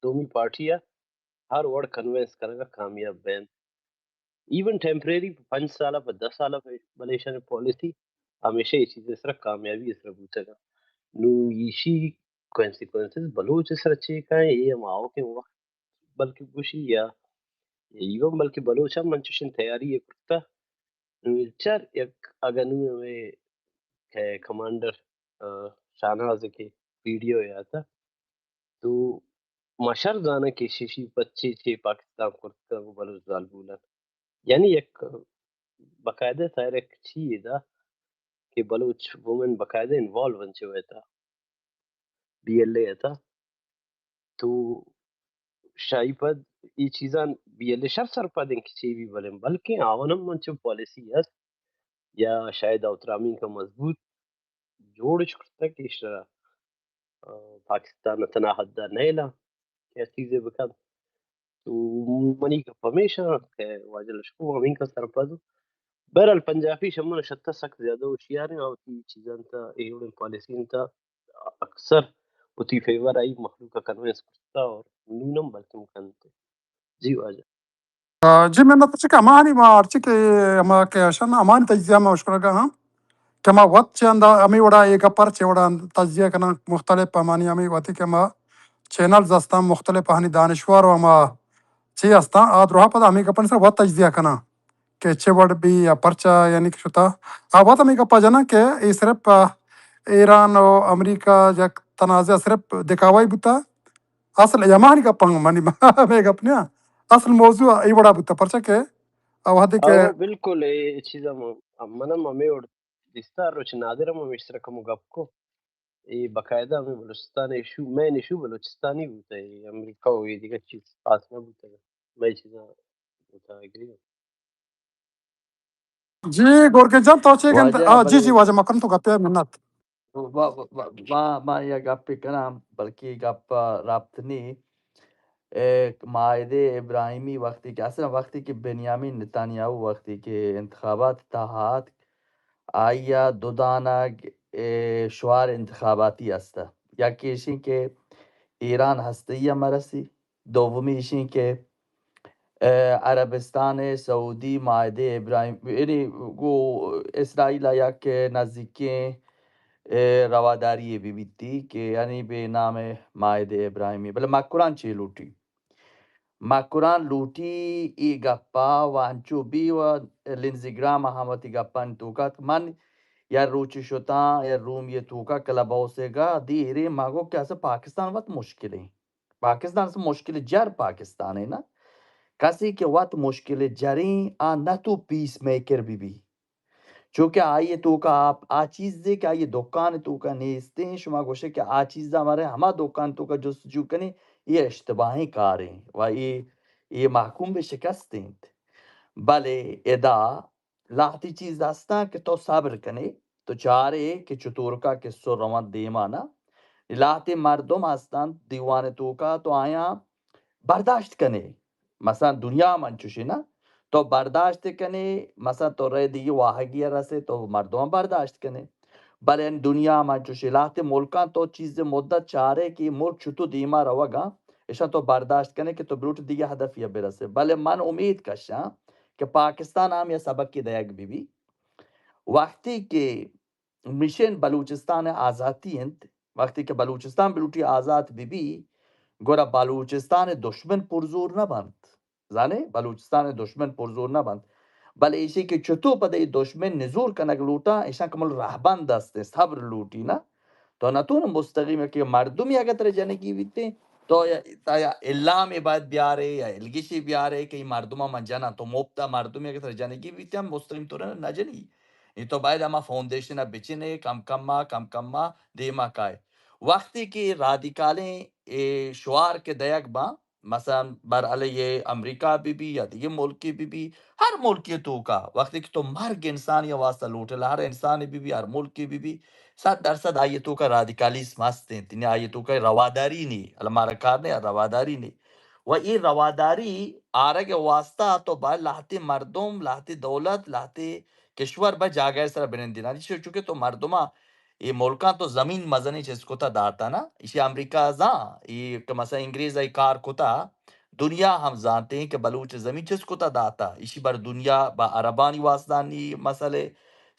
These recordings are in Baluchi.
دومی پارٹی ءَ ہر وڑ کنوینس کنگ ءَ کامیاب بینت۔ ایون ٹیمپریری پہ پنچ سال ءَ، پہ دہ سال ءَ، بلے ایشانی پالیسی ہمیشہ اے چیز ءِ سرا کامیابی ءِ سرا بوتگ اَنت۔ نوں ایشی کانسیکوئنسز بلوچ ءِ سرا چے کایں، اے ہم آؤکیں وقت بلکہ گوشی یا ایون بلکہ بلوچ ہم انچوشیں تیاری ءَ کرتہ۔ نوں چر یک اگہ نوں ہمے کہ کمانڈر، آ، شاہناز ءِ کہ ویڈیو یات ءَ تو ما شر زاناں کہ ششی پچے چے پاکستان کرتگ و بلوچ زالبولان۔ یعنی یک باقاعدہ سائر یک چیز ءَ کہ بلوچ وومن باقاعدہ انوالو انت چہ ویتا بی ایل اے ءَ تھا۔ تو شاہی پد اے چیزاں بی ایل اے شر سرپد انت کہ چے بی بلیں، بلکیں آوان ہم انچو پالیسی است یا شاید اوترامین کا مضبوط جوڑ اش کرتگ کہ ایشرا، آ، پاکستان ءَ تنا حد ءَ نیلاں کہ ہر چیزے بکنت۔ تو منی گپ ہمیش انت کہ واجہ لشکر ہمینکا سرپد انت۔ بہرحال پنجابی شمن شتہ سک زیادہ ہوشیار ہیں اور وتی چیزاں تا اے وڑیں پالیسی تا اکثر وتی فیور آئی مخلوق ءَ کنوینس کرتا اور نونم بلکم کنت۔ جی واجہ۔ آ، جی منت چکہ ہمانی ما ہرچی کہ ہما کہ اشن ہمانی تجزیہ ما اشکنگا ہاں کہ ما وت چہ اندا ہمیں وڑا اے گپر چہ وڑا تجزیہ کناں مختلف ہمانی ہمیں وتی کہ ما چینلز ہستاں مختلف ہمانی دانشور و ہما چی ہستاں آ دروہ پدا ہمیں گپن سر وت تجزیہ کناں کہ چہ وڑ بی یا پرچا یعنی کہ شتا آ وت ہمیں گپا جناں کہ اے صرف، آ، ایران و امریکہ یک تنازعہ صرف دکھاوائی بوتا۔ اصل یمانی گپ ہم منی مئے گپ نیا۔ اصل موضوع اے وڑا بوتا، پرچا کہ آ وہدے کہ او، بالکل، اے چیز ہم، من ہم ہمے وڑ دیستا، روچ نادر ہم ہمیش سرا کمو گپ کو۔ اے باقاعدہ ہمے بلوچستان ایشو، مین ایشو بلوچستانی بوتا، اے امریکہ و اے دیگہ چیز خاص نہ بوتا۔ مئے چیزاں بوتا، اگری۔ جی گورگین جان، تو چے گند؟ واجہ آ، جی، بلے جی، واجہ مکن تو گپے منت۔ ما، ما، ما، ما یا گپے کناں، بلکہ گپ رابط نی۔ اے، معاہدہ ابراہیمی وقتی کہ، اصلاً وقتی کہ بنیامین نتانیاہو وقتی کہ انتخابات تہا آتک، آئیا دو دانگ، اے، شعار انتخاباتی است۔ یکی ایشیں کہ ایران ہستہ‌ای ءَ مرسی، دومی ایشیں کہ، اے، عربستان سعودی معاہدہ ابراہیم، یعنی گو اسرائیل ءَ یک نزیکیں، اے، رواداری بہ بیتی کہ یعنی بہ نام معاہدہ ابراہیمی، بلے مکران چے لوٹی؟ مکران لوٹی ای گپا و انچو بی و لنزی گرام ہم وتی گپانی توکا اتک۔ من یا روچی شتاں یا رومی توکا کلب ہاؤس گا دیرے ما گو کہ اسے پاکستان وت مشکلیں۔ پاکستان اسے مشکل جر پاکستان ہے نا۔ کسی کہ وت مشکل جریں آ نہ تو پیس میکر بی بی۔ چونکہ آئی توکا آ، آ چیزے کہ آئی دکان توکا نیستیں، شما گوشے کہ آ چیزا مرے ہما دکان توکا جستجو کنے، یہ اشتباہیں کاریں و یہ، یہ محکوم بہ شکست انت۔ بلے ادا لہتی چیز ہستاں کہ تو صبر کنے، تو چارے کہ چطورکا قصو روان دیما نا۔ لہتے مردم ہستاں دیوان توکا تو آیاں برداشت کنے۔ مثلاً دنیا ہم انچوشی نا، تو برداشت کنے، مثلاً تو رے دیگی واہگی رسے تو مردم برداشت کنے۔ بلے دنیا ہم انچوشی، لہتے ملکاں تو چیز مدت چارے کہ ملک چطو دیما روگا، اشاں تو برداشت کنے کہ تو بلوٹ دیگی ہدفی برسے۔ بلے من امید کشاں کہ پاکستان ہم یہ سبق کی دیگ بی بی۔ وقتی کہ مشین بلوچستان آزاتی انت، وقتی کہ بلوچستان بلوٹی آزات بی بی، گڑا بلوچستان دشمن پرزور نہ بنت۔ زانے، بلوچستان دشمن پرزور نہ بنت۔ بلے ایشی کہ چطو پدے دشمن نزور کنگ لوٹا، ایشاں کمل رہبند است، صبر لوٹی نا۔ تو نتون مستقیم کہ مردمی اگر ترے جنگی بیتے، تو یا، تا یا اعلام باید بیارے یا الگشی بیارے کہ ای مردم من جناں، تو مفتا مردمی اگر ترے جنگی بیتے، ہم مستقیم تو نہ جنی۔ اے تو باید ہما فاؤنڈیشن ء بچنے، کم کم ء، کم کم ء دیما کائے۔ وقتی کہ رادیکالیں اے شعار کہ دئیگ باں، مثلاً بر علیہ امریکہ بہ بی یا دیگہ ملکے بہ بی، ہر ملکے توکا وقتی کہ تو مرگ انسانی واسطہ لوٹے، ہر انسانے بہ بی، ہر ملکے بہ بی، صد درصد آئی توکا رادیکالیسم ہست انت، یعنی آئی توکا رواداری نی، المارا کار نے رواداری نی۔ و اے رواداری آرگ واسطہ تو باید لہتے مردم، لہتے دولت، لہتے کشور بہ جاگہ سرا بنندینانی، چونکہ تو مردما اے ملکاں تو زمین مزنیں چست کتا داتا نا، ایشی امریکہ زان، اے کہ مثلاً انگریز ای کار کتا، دنیا ہم زانتیں کہ بلوچ زمین چست کتا داتا، ایشی بر دنیا با عربانی واسطہ نی مسئلے،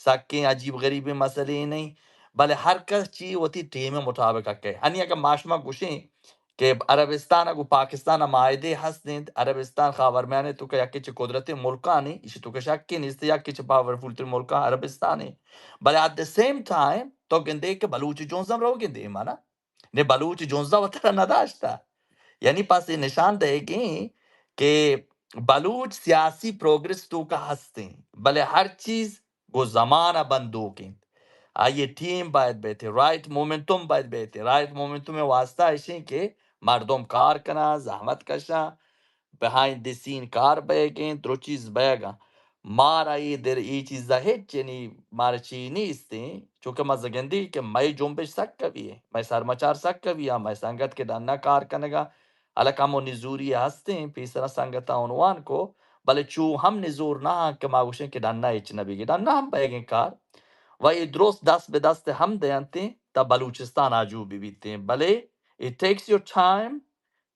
سکیں عجیب غریبیں مسئلے نہیں، بلے ہر کس چی وتی ٹیم مطابق کئے۔ ہنی اگر ما شما گوشیں کہ عربستان ء گوں پاکستان ء معاہدے ہست انت، عربستان خاورمیانہ ء توکا یکے چہ قدرتیں ملکانے، ایشی توکا شکے نیست، یکے چہ پاورفل ترین ملکاں عربستانے، بلے at the same time تو گندے کہ بلوچ جنز ہم روگیں دیما نا، نے بلوچ جنز ء وترا نداشتہ، یعنی پس اے نشان دئیگیں کہ بلوچ سیاسی پروگریس توکا ہستیں، بلے ہر چیز گوں زمان ء بندوک انت۔ آئی ء ٹیم باید بیت، رائٹ مومنٹم باید بیت۔ رائٹ مومنٹم ء واسطہ اشیں کہ مردم کار کناں، زحمت کشاں، بہائنڈ دی سین کار بئیگ انت، درو چیز بئیگ انت۔ مارا اے در اے چیز ء ہچ یعنی مارا چی نیست انت، چونکہ ما زگندی کہ مئے جنبش سک قوی ہے، مئے سرمچار سک قوی ہے، مئے سنگت کہ ڈنا کار کنگا، حالانکہ ہمو نزوری ہستیں، پیسرا سنگتاں عنوان کو، بلے چو ہم نزور نہ آں کہ ما گوشیں کہ ڈنا ہچ نہ بیگی، ڈنا ہم بئیگیں کار۔ و اے درست دست بہ دست ہم دینتیں تا بلوچستان آجو بہ بیتیں، بلے it takes your time,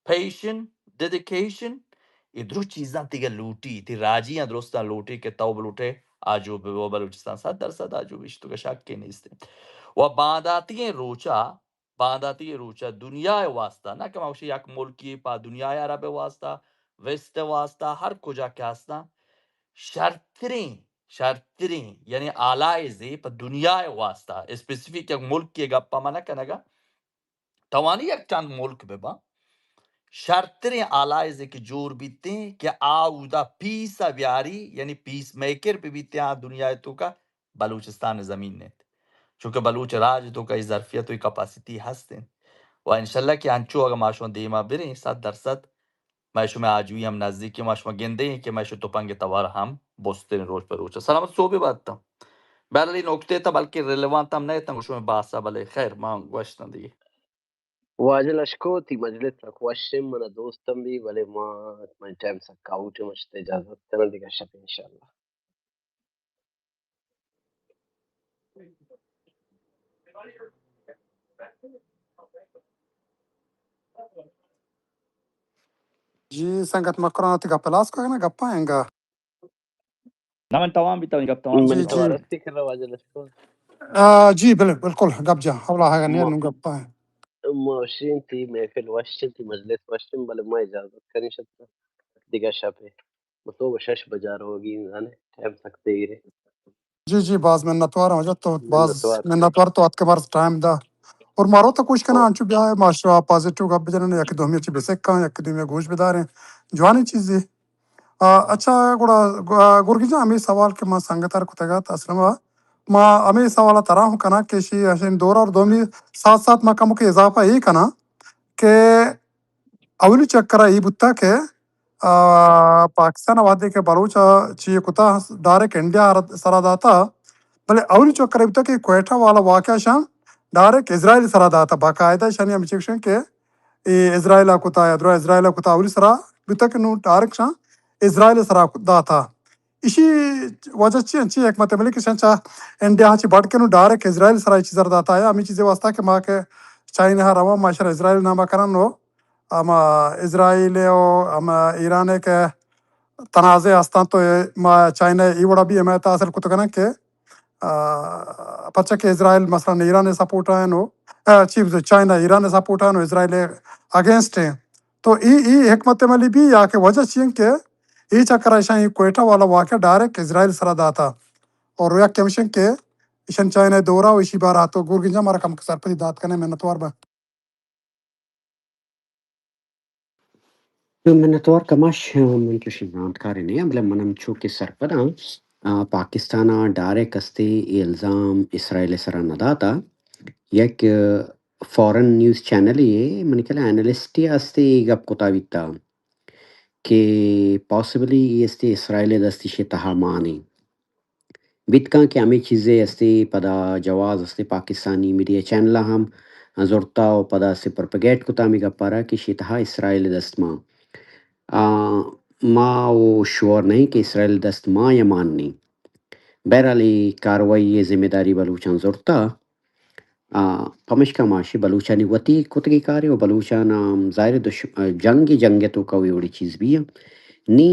patience, dedication، اے درست چیزاں تیگا لوٹی، تی راجیاں درستاں لوٹی کہ تو بلوٹے آجو بہ بلوچستان صد درصد آجو بیش تو شک نیست۔ و بانداتیگیں روچا بانداتی روچ ء دنیا ء واسطہ، نہ کہ ما گوشی یک ملکی پہ دنیا ء عرب ء واسطہ، ویسٹ ء واسطہ، ہر کجا کہ ہستاں، شرتریں، شرتریں، یعنی آلائزے پہ دنیا ء واسطہ، اسپیسیفک یک ملکی ء گپ ء ما نہ کنگا، توانی یک چند ملک بہ باں، شرتریں آلائزے کہ جوڑ بیتیں کہ آ اودا پیس ء بیاری، یعنی پیس میکر بہ بیتیں آ دنیا ء توکا، بلوچستان ء زمین انت۔ چونکہ بلوچ راج ء توکا اے ظرفیت و اے کپاسٹی ہست انت۔ و انشاءاللہ کہ انچو اگاں ما شما دیما بریں، صد درصد ما شما آجوئی ہم نزدیک، ما شما گندیں کہ ما شما تپنگ توار ہم بستریں روچ پہ روچ۔ سلامت صحبے بات تاں۔ بہرحال اے نکتے تا بلکہ ریلیوانٹ ہم نہ اتاں گوں شما باسا، بلے خیر ما گوشتاں دیگہ۔ واجہ لشکو، تی مجلس سک وش انت، منا دوست ہم بی، بلے ما، من ٹائم سک آؤٹ انت، مشت اجازت کناں، دگہ شپ انشاءاللہ۔ جی سنگت مکران، تی گپ ہلاس کو نا، گپا انگا۔ نہ، من توام بیتاں، گپ توام جی، بیتاں۔ جی۔ آ، جی، بل-، بالکل، گپ جا۔ اولا ہاگا نیر ما، نوں گپ آئیں۔ ما وشیں، تی محفل وشیں، تی مجلس وشیں، بلے ما اجازت کنیں شت دگہ شپے۔ ما تو شش بجا روگی، زانے، ٹائم سک دیر ہے۔ جی، جی، باز منتوار ہوں، جو تو باز منتوار۔ منتوار تو اتکے باز ٹائم دا۔ اور مارو تو کوشش کنا، ہاں۔ انچو بیا، ما شوا پازیٹیو گپ بجنن، یک دومی چی بسکاں، یک دومی گوش بداریں۔ جوانی چیزی۔ آ، اچھا، گڑا، گ-، گرگی جان، ہمے سوال کہ ما سنگت ءَ کتگ ات، اسلم ءَ، ما ہمے سوال ءَ ترا ہم کناں کہ شی، شی دور اور دومی ساتھ ساتھ ما کمو کہ اضافہ اے کناں کہ اولی چکر ءَ اے بوتا کہ، آ، پاکستان ءَ وہدے کہ بلوچ ءَ چی کتا، ڈائریکٹ انڈیا ءَ سرا داتا، بلے اولی چکر اے بوتا کہ کوئٹہ والا واقعہ شان ڈائریکٹ اسرائیل سرا داتا، باقاعدہ شانی ہم چیک شن کہ اے اسرائیل ءَ کتا یا درا اسرائیل ءَ کتا، اولی سرا بوتا کہ نوں ڈائریکٹ شان اسرائیل سرا داتا۔ ایشی وجہ چی انت؟ چی حکمت عملی کہ شان چا انڈیا چی بڑ کہ نوں ڈائریکٹ اسرائیل سرا اے چیز داتا؟ آیا ہمیں چیزیں واسطہ کہ ما کہ چائنا ءَ رواں، ما شر اسرائیل نام کنن نو ہما اسرائیل ءُ ہما ایران ءِ کہ تنازع ہستاں تو ما چائنا ءَ اے وڑا بھی حمایت حاصل کت کنن کہ آ، پرچا کہ اسرائیل مثلاً ایران ءِ سپورٹ ءَ انت، آ، چی بزو، چائنا ایران ءِ سپورٹ ءَ انت، اسرائیل ءِ اگینسٹ انت۔ تو ای، ای حکمت عملی بھی یا کہ وجہ چی انت کہ ای چکر ءَ ایشاں ای کوئٹہ والا واقعہ ڈائریکٹ اسرائیل سرا داتا۔ اور یک کمیشن کہ ایشاں چائنا دورہ و ایشی بارہ تو گورگنجا مارا کم سرپدی دات کنے، منتوار با۔ منتوار کماش، من چوشیں زانتکارے نہ آں، بلے من ہمچو کہ سرپد آں، آ، پاکستان ءَ ڈائریکٹ استے اے الزام اسرائیل ءِ سرا نہ داتا۔ یک، آ، فارن نیوز چینلے، منی خیال ءَ اینالسٹے استے اے گپ کتا بیتا کہ پاسبلی اے استے اسرائیل ءِ دست ایشی تہا مان انت۔ بیت کاں کہ ہمے چیزے استے پدا جواز استے پاکستانی میڈیا چینلاں ہم زرتا و پدا استے پروپیگیٹ کتا ہمے گپارا کہ شی تہا اسرائیل دست مان۔ آ، ما و شور نہیں کہ اسرائیل دست مان یا مان نہیں۔ بہرحال اے کاروائی ءِ ذمہ داری بلوچاں زرتا۔ آ، پمشکا ما اشی بلوچانی وتی کتگی کارے و بلوچان ہم ظاہر ہے دش-، آ، جنگ، جنگ توکا وی وڑی چیز بی ہم۔ نی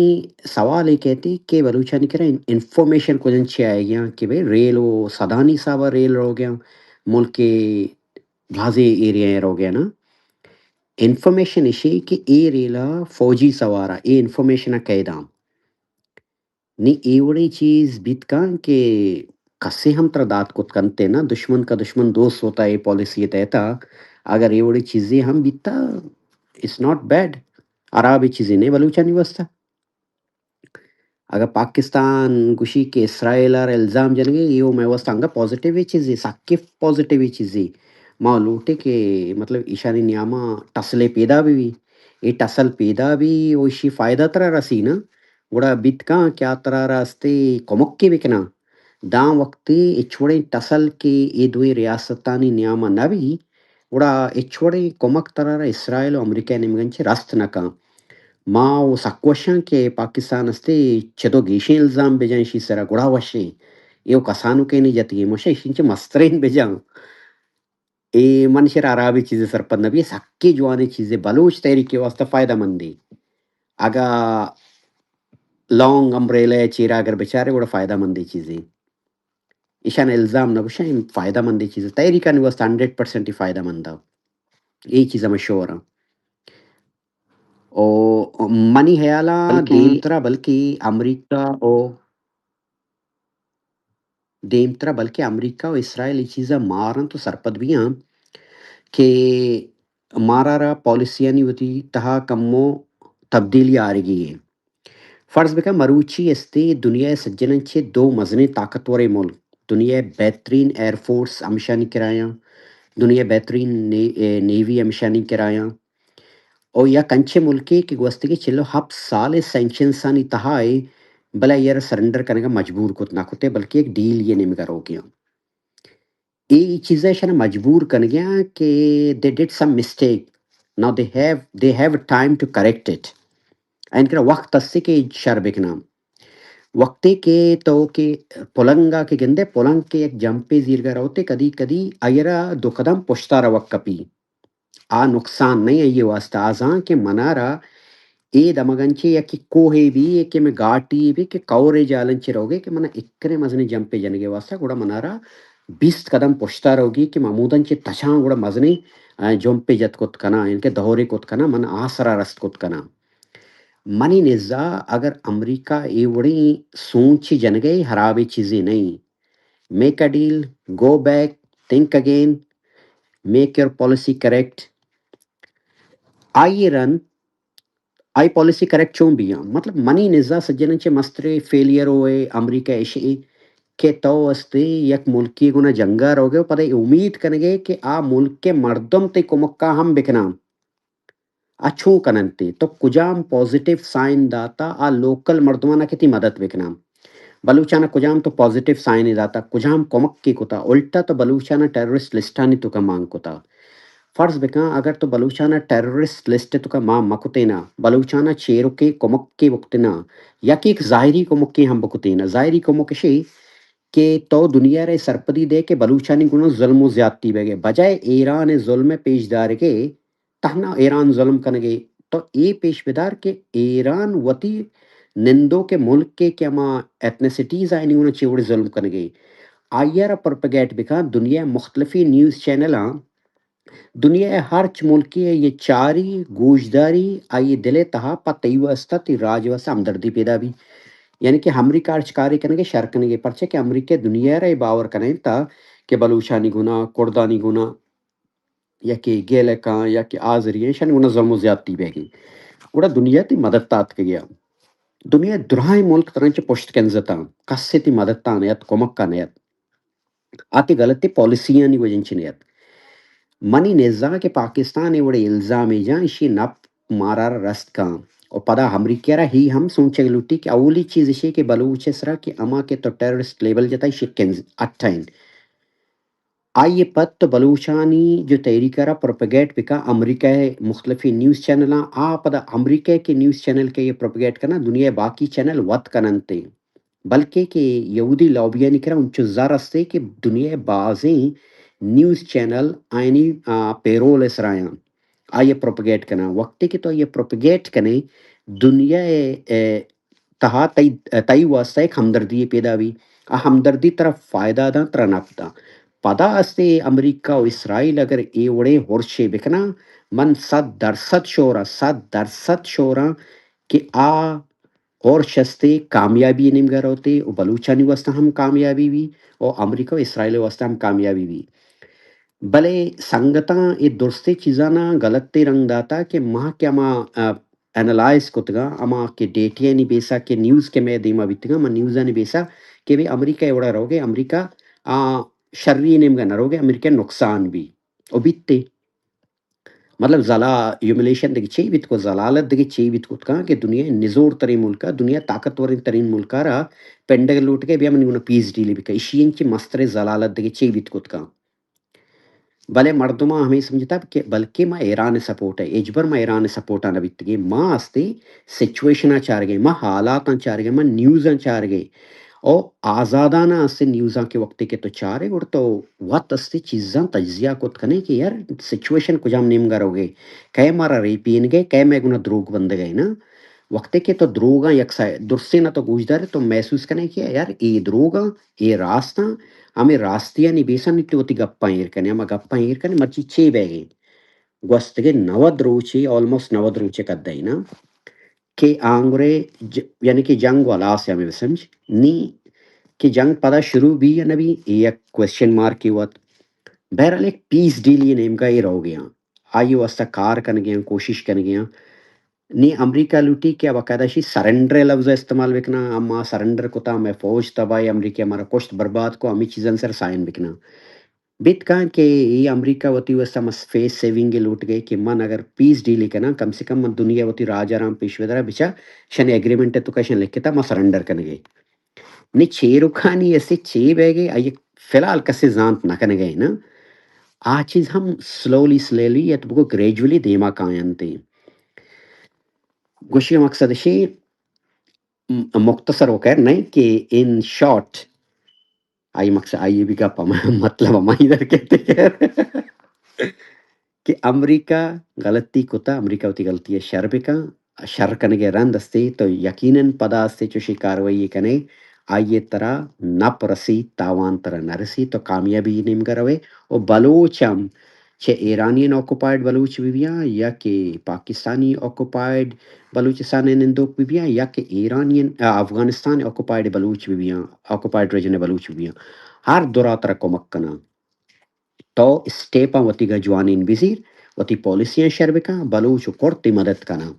سوال اے کہتی کہ بلوچانی کرا ان-، انفارمیشن کجن چی آئے گیا کہ بھئی ریل و صدانی حسابا ریل رو گیا، ملک بازیں ایریا رو گیا نا۔ انفارمیشن اشی کہ اے ریلا فوجی سوارا، اے انفارمیشن کئے داں؟ نی اے وڑیں چیز بیت کن کہ کسے ہم ترا دات کت کنت نا، دشمن کا دشمن دوست ہوتا ہے، اے پالیسی تحت اگر اے وڑیں چیزیں ہم بیتا، it's not bad، خراب چیزیں نہیں بلوچانی واسطہ۔ اگر پاکستان گوشی کہ اسرائیل آر الزام جنگے، یہ میں واسطہ انگا پازیٹیو چیزیں، سکے پازیٹیو چیزیں۔ ما لوٹے کہ مطلب ایشانی نیاما ٹسلے پیدا بھی بھی۔ اے ٹسل پیدا بھی، او ایشی فائدہ ترا رسی نا، گڑا بیت کاں کہ آ ترا راستے کمک کے بکناں۔ داں وقتے اچ وڑیں ٹسل کہ اے دوئیں ریاستانی نیاما نہ بی، گڑا اچ وڑیں کمک ترا را اسرائیل و امریکہ نیمگن چہ رست نہ کاں۔ ما او سک وشاں کہ پاکستان استے چدو گیشیں الزام بجاں ایشی سرا گڑا وشیں۔ اے او کسانو کینے جتگی مشے ایشی چہ مسترین بجاں۔ اے من شر خرابیں چیزے سرپد نہ بی، سکیں جوانیں چیزے بلوچ تحریک کے واسطہ فائدہ مندے۔ اگا لانگ امبریلا چیرا اگر بچارے گڑا فائدہ مندیں چیزیں۔ ایشان الزام نہ گوشاں، اے فائدہ مندیں چیزیں۔ تحریکانی واسطہ ہنڈریڈ پرسینٹ فائدہ مند۔ اے چیز ہمیں شور ہاں۔ او منی خیالا بلکہ دیمترا بلکہ امریکہ او دیمترا بلکہ امریکہ و اسرائیل اے چیزا مارن تو سرپد بیاں کہ مارا را پالیسیانی وتی تہا کمو تبدیلی آرگی ہے۔ فرض بکن مروچی استے دنیا سجنن چہ دو مزنیں طاقتوریں ملک، دنیا بہترین ایئر فورس ہمشانی کرایاں، دنیا بہترین نے-، اے، نیوی ہمشانی کرایاں، او یک انچیں ملکے کہ گوستگیں چل و ہپت سال ء سینکشنسانی تہا ء، بلے آئی ء را سرنڈر کنگ ء مجبور کت نہ کت ء، بلکہ یک ڈیل یے نیمگ ء روگیاں۔ اے چیز ء ایشاں مجبور کنگیاں کہ they did some mistake. Now they have, they have time to correct it. اینکرا وقت اسے کہ شر بکناں۔ وقتے کہ تو کہ پلنگا کہ گندے، پلنگ کہ یک جمپے زیرگا روتے، کدی کدی آئی ء را دو قدم پشتا روگ کپی۔ آ نقصان نہ ایں آئی ء واستہ۔ آ زان کہ منارا اے دمگن چہ یکے کوہے بی، یکے میں گاٹی بی کہ کورے جالن چہ روگے کہ منا اکرے مزنیں جمپے جنگے واستہ، گڑا منارا بیست قدم پشتا روگی کہ من ہمودن چہ تچاں گڑا مزنیں، آ، جمپے جت کت کناں، یعنی کہ دورے کت کناں، من آسرا رست کت کناں۔ منی نزا اگر امریکہ اے وڑیں سوچ جنگے، ہرابیں چیزے نہ ایں۔ Make a deal, go back, think again, make your policy correct. I run, I policy correct چون بیاں؟ مطلب، منی نزا سجنن چہ مسترے فیلئر ہوئے امریکہ ایشی کہ تو استے یک ملکی گنا جنگا روگے و پدا اے امید کنگے کہ آ ملک کے مردم تے کمکا ہم بکناں۔ آ چون کننت؟ تو کجام پازیٹیو سائن داتا آ لوکل مردمانا کہ تی مدد بکناں؟ بلوچانا کجام تو پازیٹیو سائنے داتا، کجام کمکے کتا؟ الٹا تو بلوچانا ٹیررسٹ لسٹانی توکا مان کتا۔ فرض بکن اگر تو بلوچانا ٹیررسٹ لسٹ توکا مان مکتینا، بلوچانا چیرکے کمکے بکتینا، یک یک ظاہری کمکے ہم بکتینا۔ ظاہری کمک اشی کہ تو دنیا رے سرپدی دے کہ بلوچانی گنا ظلم و زیادتی بیگے، بجائے ایران ظلم پیش دارگے، تہنا ایران ظلم کنگے۔ تو اے پیش بدار کہ ایران وتی نندوکے ملک کے کہ ہما ایتھنیسٹیز آئینی گنا چے وڑے ظلم کنگے۔ آئی ء را پروپیگیٹ بکن، دنیا مختلفی نیوز چینلاں، دنیا ہرچ ملکے یہ چاری، گوشداری، آئی دل تہا پہ تئی واسطہ، تئی راج واسطہ ہمدردی پیدا بی۔ یعنی کہ امریکہ ہرچ کارے کنگے، شر کنگے، پرچہ کہ امریکہ دنیا را یہ باور کنیں تا کہ بلوچانی گنا، کردانی گنا، یا کہ گیلکاں، یا کہ آذری ہیں، ایشانی گنا ظلم و زیادتی بیگی۔ گڑا دنیا تی مدد تات کے گیا۔ دنیا درائیں ملک تران چہ پشت کنزتاں، کسے تی مدد تا نیت، کمک کا نیت۔ آتی غلطی پالیسیانی وجہ چہ نیت۔ منی نزا کہ پاکستان اے وڑے الزام جاں، اشی نپ مارا رست کاں۔ و پدا امریکہ را ہی ہم سوچگ لوٹی کہ اولی چیز اشی کہ بلوچ سرا کہ اما کہ تو ٹیررسٹ لیبل جتا، اشی کنز اٹھائیں۔ آئی ء پد تو بلوچانی جو تحریک ء را پروپیگیٹ بکا امریکہ ء مختلفیں نیوز چینلاں، آ پدا امریکہ ء کہ نیوز چینل کہ یہ پروپیگیٹ کناں، دنیا ء باقی چینل وت کننت، بلکہ کہ یہودی لابیانی کرا انچو زر استے کہ دنیا ء بازیں نیوز چینل آیانی، آ، پیرول ءِ سرایاں۔ آئی ءَ پروپیگیٹ کناں۔ وقتے کہ تو آئی ءَ پروپیگیٹ کنے، دنیا ءِ، ءِ تہا تئی، تئی واسطہ یک ہمدردی یے پیدا بی۔ آ ہمدردی ترا فائدہ داں، ترا نپ داں۔ پدا استے امریکہ و اسرائیل اگر اے وڑیں ہرشے بکناں، من صد درصد شوراں، صد درصد شوراں کہ آ ہرش استے کامیابی نیمگا روتے و بلوچانی واسطہ ہم کامیابی بی و امریکہ و اسرائیل واسطہ ہم کامیابی بی۔ بلے سنگتاں اے درستیں چیزاناں غلطیں رنگ داتا کہ ما کہ ہما، آ، انالائز کتگاں، ہما کہ ڈیٹیانی بیسا کہ نیوز کہ مئے دیما بیتگاں، ما نیوزانی بیسا کہ بھئی امریکہ اے وڑا روگے، امریکہ، آ، شری نیمگا نہ روگے، امریکہ نقصان بی و بیتے۔ مطلب زلا-، ہیوملیشن دگہ چے بیت کو، زلالت دگہ چے بیت کت کاں کہ دنیا نزور ترین ملکا، دنیا طاقتوریں ترین ملکا را پنڈگ لوٹگے، بیا منی گونا پیس ڈیلی بکا۔ اشی انچی مستریں زلالت دگہ چے بیت کت کاں۔ بلے مردماں ہمے سمجھتا کہ بلکہ ما ایران سپورٹ ہے، ہچبر ما ایران سپورٹا نہ بیتگیں۔ ما استے سچویشنا چارگیں، ما حالاتاں چارگیں، ما نیوزاں چارگیں۔ او آزادانہ استے نیوزاں کہ وقتے کہ تو چارے گڑ تو وت استے چیزاں تجزیہ کت کنے کہ یار سچویشن کجام نیمگا روگے، کئے مارا ریپینگے، کئے مئے گونا دروگ بندگے نا۔ وقتے کہ تو دروگاں یک سا-، درستینا تو گوش دارے تو محسوس کنے کہ یار اے دروگاں، اے راستاں، ہمے راستیانی بیسا نی تو وتی گپاں ایر کنے، ہما گپاں ایر کنے، مرچی چے بیگے؟ گوستگیں نود روچے، آلموسٹ نود روچے کدی نا کہ آنگرے ج-، یعنی کہ جنگ و ہلاس ہمے بسمجھ نی کہ جنگ پدا شروع بی یا نہ بی، اے یک کوئسچن مارکے وت۔ بہرحال یک پیس ڈیلی نیمگا اے روگے آں، آئی واسطہ کار کنگے آں، کوشش کنگے آں۔ نی امریکہ لوٹی کہ باقاعدہ شی سرنڈر لفظ استعمال بکناں، اما سرنڈر کتا، مئے فوج تباہ، امریکہ مارا کشت برباد کو، ہمے چیزاں سر سائن بکناں۔ بیت کاں کہ اے امریکہ وتی واسطہ مس فیس سیونگ لوٹ گئے کہ من اگر پیس ڈیل کناں، کم سے کم من دنیا وتی راج آرام پیش بدرا بچا، شن ایگریمنٹ تو کشن لکھتا، ما سرنڈر کنگے۔ نی چیرکانی اسے چے بیگے، آئی فی الحال کسے زانت نہ کنگے نا۔ آ چیز ہم سلولی سلیلی یا تو بگو گریجولی دیما کاینتے۔ گوشی مقصد شی م-، مختصر و خیر نہیں کہ ان شارٹ، آئی مقصد، آئی بھی گپ ہم-، مطلب ہمائی در کہتے کہ امریکہ غلطی کتا، امریکہ وتی غلطی شر بکن، شر کنگے رند استے تو یقیناً پدا استے چوشی کاروائی کنے، آئی ترا نپ رسی، تاوان ترا نرسی، تو کامیابی نیمگا روے۔ و بلوچ ہم چہ ایرانین آکوپائیڈ بلوچ بہ بیاں یا کہ پاکستانی آکوپائیڈ بلوچستان ء نندوک بہ بیاں یا کہ ایرانین، آ، افغانستان آکوپائیڈ بلوچ بہ بیاں، آکوپائیڈ ریجن ء بلوچ بہ بیاں، ہر درا ترا کمک کناں۔ تو اسٹیپاں وتیگا جوانین بزیر، وتی پالیسیاں شر بکن، بلوچ و کرد تئی مدد کناں۔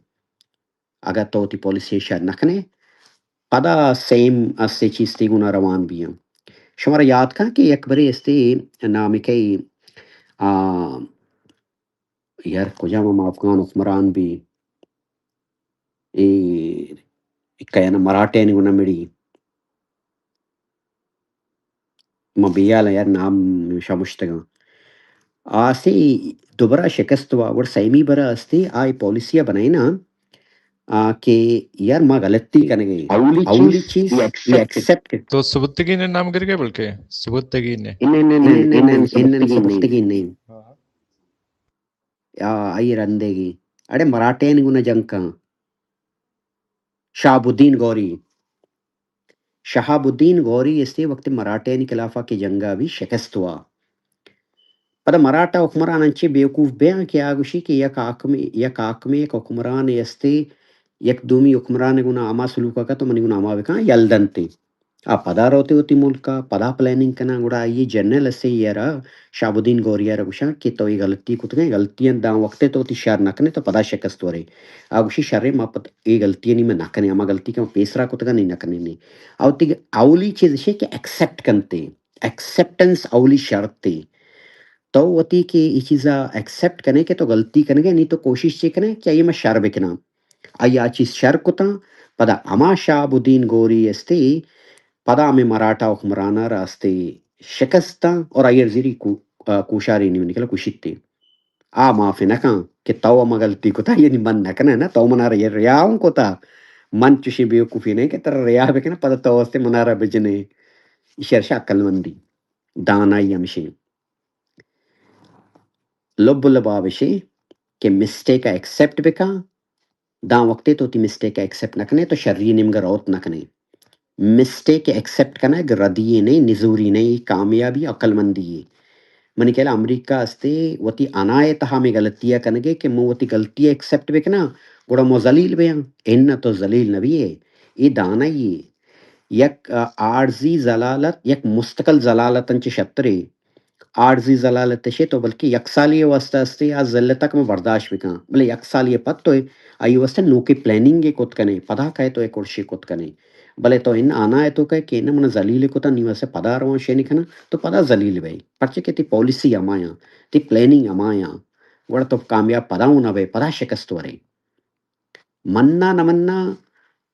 اگاں تو وتی پالیسی شر نہ کنے، پدا سیم استے چیز تئی گونا روان بیاں۔ شمارا یاد کن کہ یک برے استے نامکئی، آ، یار کجام ہم افغان حکمران بی، اے، اے کئے نا مراٹھیانی گونا مڑی۔ ما بیال یار نام شمشتگاں۔ آسے دوبرا شکست وا، گڑ سیمی برا استے آئی پالیسی بنائینا، آ، کہ یار ما غلطی کنگے۔ اولی اولی چیز، چیز، یہ ایکسپٹ۔ تو سبتگین نام گر گئے بلکہ؟ سبتگین۔ انن، انن، انن، انن، انن، سبتگین نہیں۔ ہاں۔ یا آئی رندگی۔ اڑے مراٹھیانی گونا جنگ کن۔ شہاب الدین غوری۔ شہاب الدین غوری استے وقت مراٹھیانی خلافا کہ جنگا بی شکست وا۔ پدا مراٹھا حکمران انچے بیوقوف بیاں کہ آ گوشی کہ یک حاکمے، یک حاکمے، یک حکمرانے استے، یک دومی حکمرانے گونا ہما سلوکا کت تو منی گونا ہما بکن یل دنتے۔ آ پدا روتے وتی ملکا، پدا پلاننگ کناں، گڑا آئی جنرل اسے یرا شہاب الدین غوری ء را گوشاں کہ تو اے غلطی کتگیں، غلطیاں داں وقتے تو وتی شر نہ کنے تو پدا شکست ورے۔ آ گوشی شریں ما پت-، اے غلطی نی میں نہ کنے، ہما غلطی کہ ما پیسرا کتگاں نی نہ کنے نی۔ آ وتی اولی چیز اشے کہ ایکسپٹ کنتے، ایکسپٹنس اولی شرط تے۔ تو وتی کہ اے چیزا ایکسپٹ کنے کہ تو غلطی کنگے، نی تو کوشش چے کنے کہ آئی ما شر بکناں۔ آئی آ چیز شر کتاں، پدا ہما شہاب الدین غوری استے، پدا ہمیں مراٹھا حکمراناں راستے شکست داں اور آئی زیری کو-، آ، کوشاری نی نکلا کشیتے۔ آ معاف نہ کن کہ تو ہما غلطی کتا، یعنی من نہ کناں نا، تو منارا یہ ریا ہوں کتا۔ من چوشیں بیوقوفی نہیں کہ ترا ریا بکناں، پدا تو استے منارا بجنے۔ ایشی ارشا عقل مندی، دانائی ہمشیں۔ لب لباب اشی کہ مسٹیک ءَ ایکسپٹ بکن، داں وقتے تو وتی مسٹیک ءَ ایکسپٹ نہ کنے تو شری نیمگ ءَ روت نہ کنے۔ مسٹیک ءَ ایکسپٹ کنگ ردی یے نہ، نزوری نہ، کامیابی، عقل مندی یے۔ منی خیال ءَ امریکہ استے وتی انائے تہا ہمے غلطی ءَ کنگے کہ من وتی غلطی ءَ ایکسپٹ بکناں، گڑا من ذلیل بیاں۔ اناں، تو ذلیل نہ بیئے، اے دانائی یے۔ یک، آ، عارضی ذلالت یک مستقل ذلالت انچ شترے۔ عارضی ذلالت اشے تو بلکہ یک سالی واسطہ استے آ ذلت ءَ کہ من برداشت بکاں، بلے یک سالی پد تو آئی واسطہ نوکیں پلاننگ کت کنے، پدا کئے تو یک کرشے کت کنے۔ بلے تو ان آنا ءِ توکا کہ اناں من ذلیل کتاں، نی واسطہ پدا رواں شے نکناں، تو پدا ذلیل بئے۔ پرچہ کہ تئی پالیسی ہمایاں، تئی پلاننگ ہمایاں، گڑا تو کامیاب پدا اوں نہ بئے، پدا شکست ورے۔ مننا نہ مننا،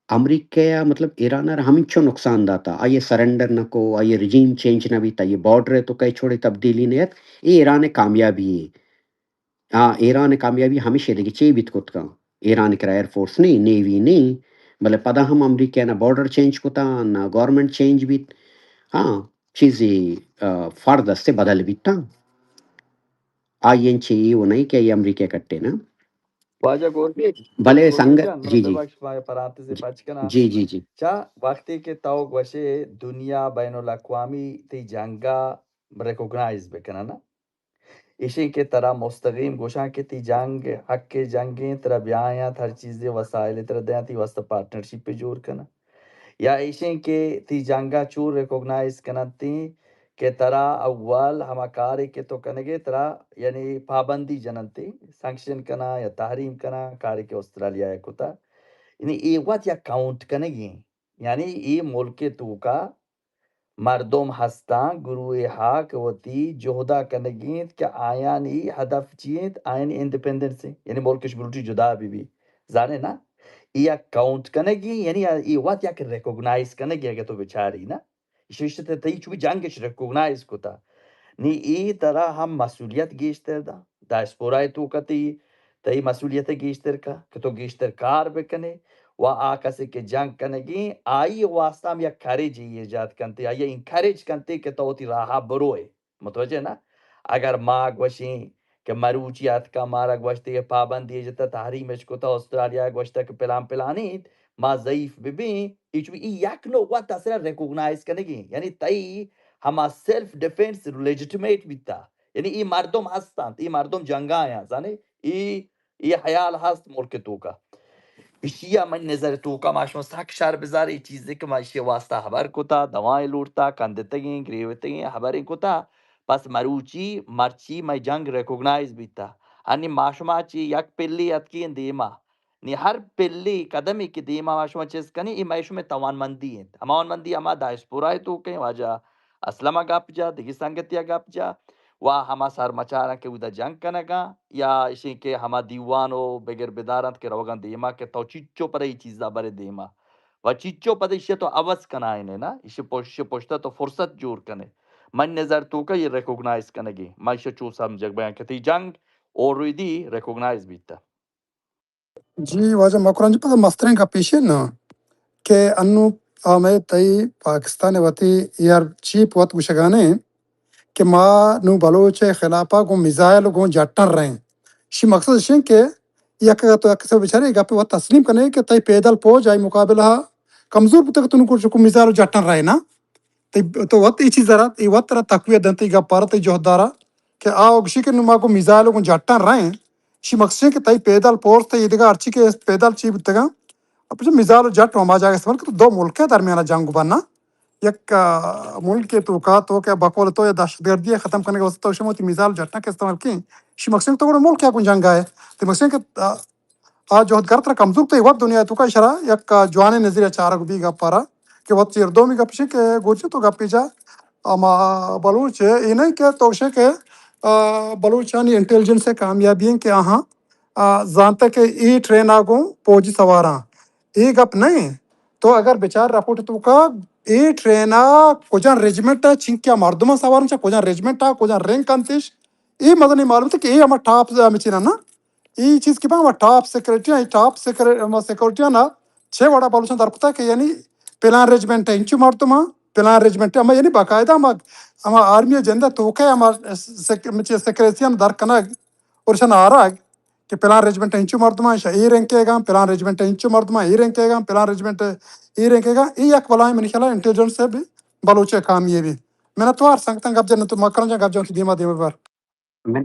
امریکہ ءَ مطلب ایران ءَ را ہمینچو نقصان داتا، آئی ءَ سرنڈر نہ کو، آئی ءَ رجیم چینج نہ بیت، آئی ءَ بارڈر ءِ توکا ہچ وڑیں تبدیلی نہ ات، اے ایران ءِ کامیابی یے۔ آ، ایران ءِ کامیابی ہمیش اے، دگہ چے بیت کت کن؟ ایران ءِ کرا ایئر فورس نی، نیوی نی، بلے پدا ہم امریکہ ءَ نہ بارڈر چینج کتا، نہ گورنمنٹ چینج بیت۔ ہاں، چیزے، آ، فرد استے بدل بیتاں۔ آئی انچیں اے و نئیں کہ آئی امریکہ ءَ کٹے نا۔ واجہ گورکی، بلے گورکی سنگت، جان، جی، جی۔ ببخش، ما پرانتز جی۔ پچ کناں۔ جی، جی، جی۔ چا وقتی کہ تو گوشے دنیا بین الاقوامی تئی جنگا ریکوگنائز بکنن نا، ایشیں کہ ترا مستقیم گوشاں کہ تئی جنگ حق جنگیں، ترا بیاینت ہر چیزے وسائل ترا دیاں، تئی واسطہ پارٹنرشپ جوڑ کناں۔ یا ایشیں کہ تئی جنگا چو ریکوگنائز کننت کہ ترا اول ہما کارے کہ تو کنگے ترا یعنی پابندی جننت، سانکشن کناں یا تحریم کناں، کارے کہ استرالیا ءَ کتا۔ یعنی اے وت یک کاؤنٹ کنگی ایں۔ یعنی اے ملک ءِ توکا مردم ہستاں، گروہے ہا کہ وتی جہدا کنگی انت کہ آیانی ہدف چی انت، آیانی انڈیپینڈنس انت، یعنی ملکش بلوٹی جدا بہ بی۔ زانے نا؟ اے یک کاؤنٹ کنگی، یعنی اے وت یک ریکوگنائز کنگی، اگہ تو بچاری نا۔ ایشی اشت تئی چوبی جنگش ریکوگنائز کتا۔ نی اے ترا ہم مسئولیت گیشتر دا۔ ڈائسپورا ءِ توکا تئی، تئی مسئولیت گیشتر کا کہ تو گیشتر کار بکنے و آ کسے کہ جنگ کنگی آئی واسطہ ہم یک کریجے ایجاد کنتے، آئی انکریج کنتے کہ تو وتی راہا بروئے۔ متوجہ نا؟ اگر ما گوشیں کہ مروچی اتکا مارا گوشتے کہ پابندی جتا، تحریمش کتا، استرالیا گوشتا کہ پلان پلانی انت، ما ضعیف ببیں، ایچ بھی ای یک نوع وت اصلا ریکوگنائز کنگی، یعنی تئی ہما سیلف ڈیفنس لیجیٹیمیٹ بیتا، یعنی ای مردم ہستانت، ای مردم جنگا آیاں، زانے؟ ای، ای حیال ہست ملک توکا۔ اشیا من نظر توکا ما شما سک شر بزار، ای چیزے کہ ما اشی واسطہ ہبر کتا، دوائیں لوٹتا، کندتگیں، گریوتگیں، ہبریں کتا، پس مروچی، مرچی مئے جنگ ریکوگنائز بیتا۔ ہنی ما شما چی یک پلی اتکیں دیما، نی ہر پلی قدمی کہ دیما ما شما چیز کنی، ای مئے شمئے توانمندی انت۔ ہما توانمندی ہما ڈائسپورا ءِ توک انت، واجہ اسلم ءَ گپ جا، دگہ سنگتی ءَ گپ جا، و ہما سرمچاراں کہ اودا جنگ کنگاں، یا اشیں کہ ہما دیوان و بگر بدارنت کہ روگاں دیما کہ تو چیچو پدا ای چیزا برے دیما۔ و چیچو پدا ایشی تو عوض کنائینے نا، ایشی پش-، ایشی پشتا تو فرصت جوڑ کنے۔ من نظر توکا یہ ریکوگنائز کنگی، من ایشی چو سمجھگ بیاں کہ تئی جنگ already ریکوگنائز بیتا۔ جی واجہ مکران جی، پدا مستریں گپ ایش انت نا کہ انو ہمے تئی پاکستان ءِ وتی ایئر چیف وت گوشگانے کہ ما نو بلوچ ءِ خلاف ءَ گوں میزائل ءُ گوں جٹاں رہیں۔ شی مقصد اش انت کہ یک اگاں تو یک کسے بچارے گپ ءَ وت تسلیم کنے کہ تئی پیدل پوج آئی مقابلہ ءَ کمزور بوتگ، تو نو گوں میزائل ءُ جٹاں رہے نا۔ تئی، تو وت اے چیز ءَ را، اے وت را تقویت دنت، اے گپ ءَ را، تئی جہد ءَ را کہ آ گوشی کہ نو ما گوں میزائل ءُ گوں جٹاں رہیں۔ شی مقصد کہ تئی پیدل پورس، تئی دگہ ہرچی کہ پیدل چی بوتگاں، اپجا میزائل ءُ جٹ ہما جاگہ استعمال کہ تو دو ملک ءِ درمیان ءَ جنگ بنا۔ یک، آ، ملک ءِ توکا تو کہ بقول تو یا دہشت گردی ءَ ختم کنگ ءِ واسطہ تو شما وتی میزائل ءُ جٹاں کہ استعمال کیں۔ شی مقصد تو گڑا ملک ءَ گوں جنگ ءَ ئے۔ تئی مقصد کہ، آ، آ جہد گر ترا کمزور، تئی وت دنیا ءِ توکا اشرا یک جوانیں نظریہ چارگ بی گپ ءَ را کہ وت چیر۔ دومی گپ اش کہ گوجی تو گپے جا ہما بلوچ ءِ، اے نہ کہ تو گوشے کہ، آ، بلوچانی انٹیلیجنس ءِ کامیابی انت کہ آہاں، آ، زانتگ کہ اے ٹرین ءَ گوں پوجی سواراں۔ اے گپ نہ انت۔ تو اگر بچار رپورٹ ءِ توکا اے ٹرین ءَ کجا رجمنٹ ءَ چنکیا مردماں سوار انت، چہ کجا رجمنٹ ءَ کجا رنک انت اش، اے مزنیں معلومات کہ اے ہما ٹاپ ہمے چیز نا، اے چیز کہ ہما ٹاپ سیکرٹری، اے ٹاپ سیکر-، ہما سیکورٹیاں نا چہ وڑا بلوچاں در کتا کہ یعنی پلان رجمنٹ ءِ انچو مردماں، پلان رجمنٹ ءِ ہما یعنی باقاعدہ ہما، ہما آرمی ءِ جند ءِ توکا ہما سیک-، سیکریسیاں در کنگ، اور شن آرگ کہ پلان رجمنٹ انچو مردماں شہ اے رینک ءَ گاں، پلان رجمنٹ انچو مردماں اے رینک ءَ گاں، پلان رجمنٹ اے رینک ءَ گاں، اے یک بلاہیں منی خیال ءَ انٹیلیجنس ءَ بی بلوچ ءِ کامی ءَ بی۔ منتوار سنگتاں، گپ جن تو مکران جان، گپ جن تو دیما دیما بر۔ من،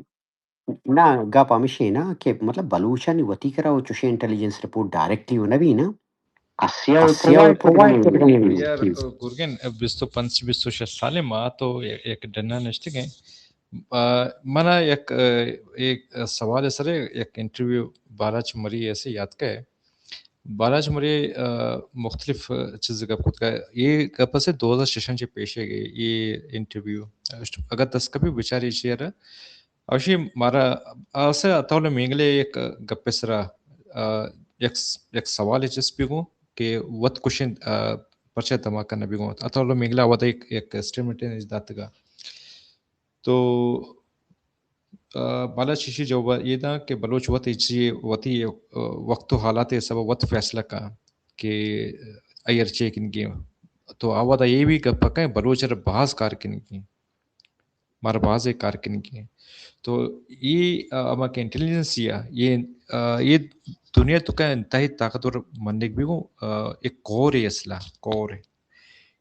نا، گپ ہمیشی نا کہ مطلب بلوچانی وتی کرا و چوشیں انٹیلیجنس رپورٹ ڈائریکٹلی و نبی نا۔ آسیا و آسیا و پرووائڈ پرووائڈ کرنے کرنے یار، گرگن، بیست و پنچ، بیست و شش سالیں ما تو یک ڈنا نشتگیں۔ آ، منا یک، آ، ایک سوال سر یک انٹرویو بالاچ مری ایسے یاد کا ہے۔ بالاچ مری، آ، مختلف چیز گپ کت کا۔ یہ گپ سے دو ہزار شش چے پیش ہے گئے یہ انٹرویو۔ اگر دست کپی بچاری چیئر اوشی مارا آسے اتول مینگلے یک گپ سرا، آ، یک، یک سوال چست بیگو کہ وت کشن، آ، پرچہ دھماکہ نہ بیگو۔ اتول مینگلے ودا یک، یک اسٹیٹمنٹ داتگا۔ تو، آ، بالاچ ایشی جواب یہ دا کہ بلوچ وت چی، وتی، آ، وقت و حالات سبب وت فیصلہ کا کہ ایر چے کنگی۔ تو آ ودا یہ بھی گپ کہیں بلوچ را باز کار کنگی۔ مارا بازیں کار کنگی ہیں۔ تو یہ، آ، ہما کہ انٹیلیجنس یا یہ، آ، یہ دنیا تو کا انتہائی طاقتور منگ بیگو، آ، ایک کور ہے اصلا، کور ہے۔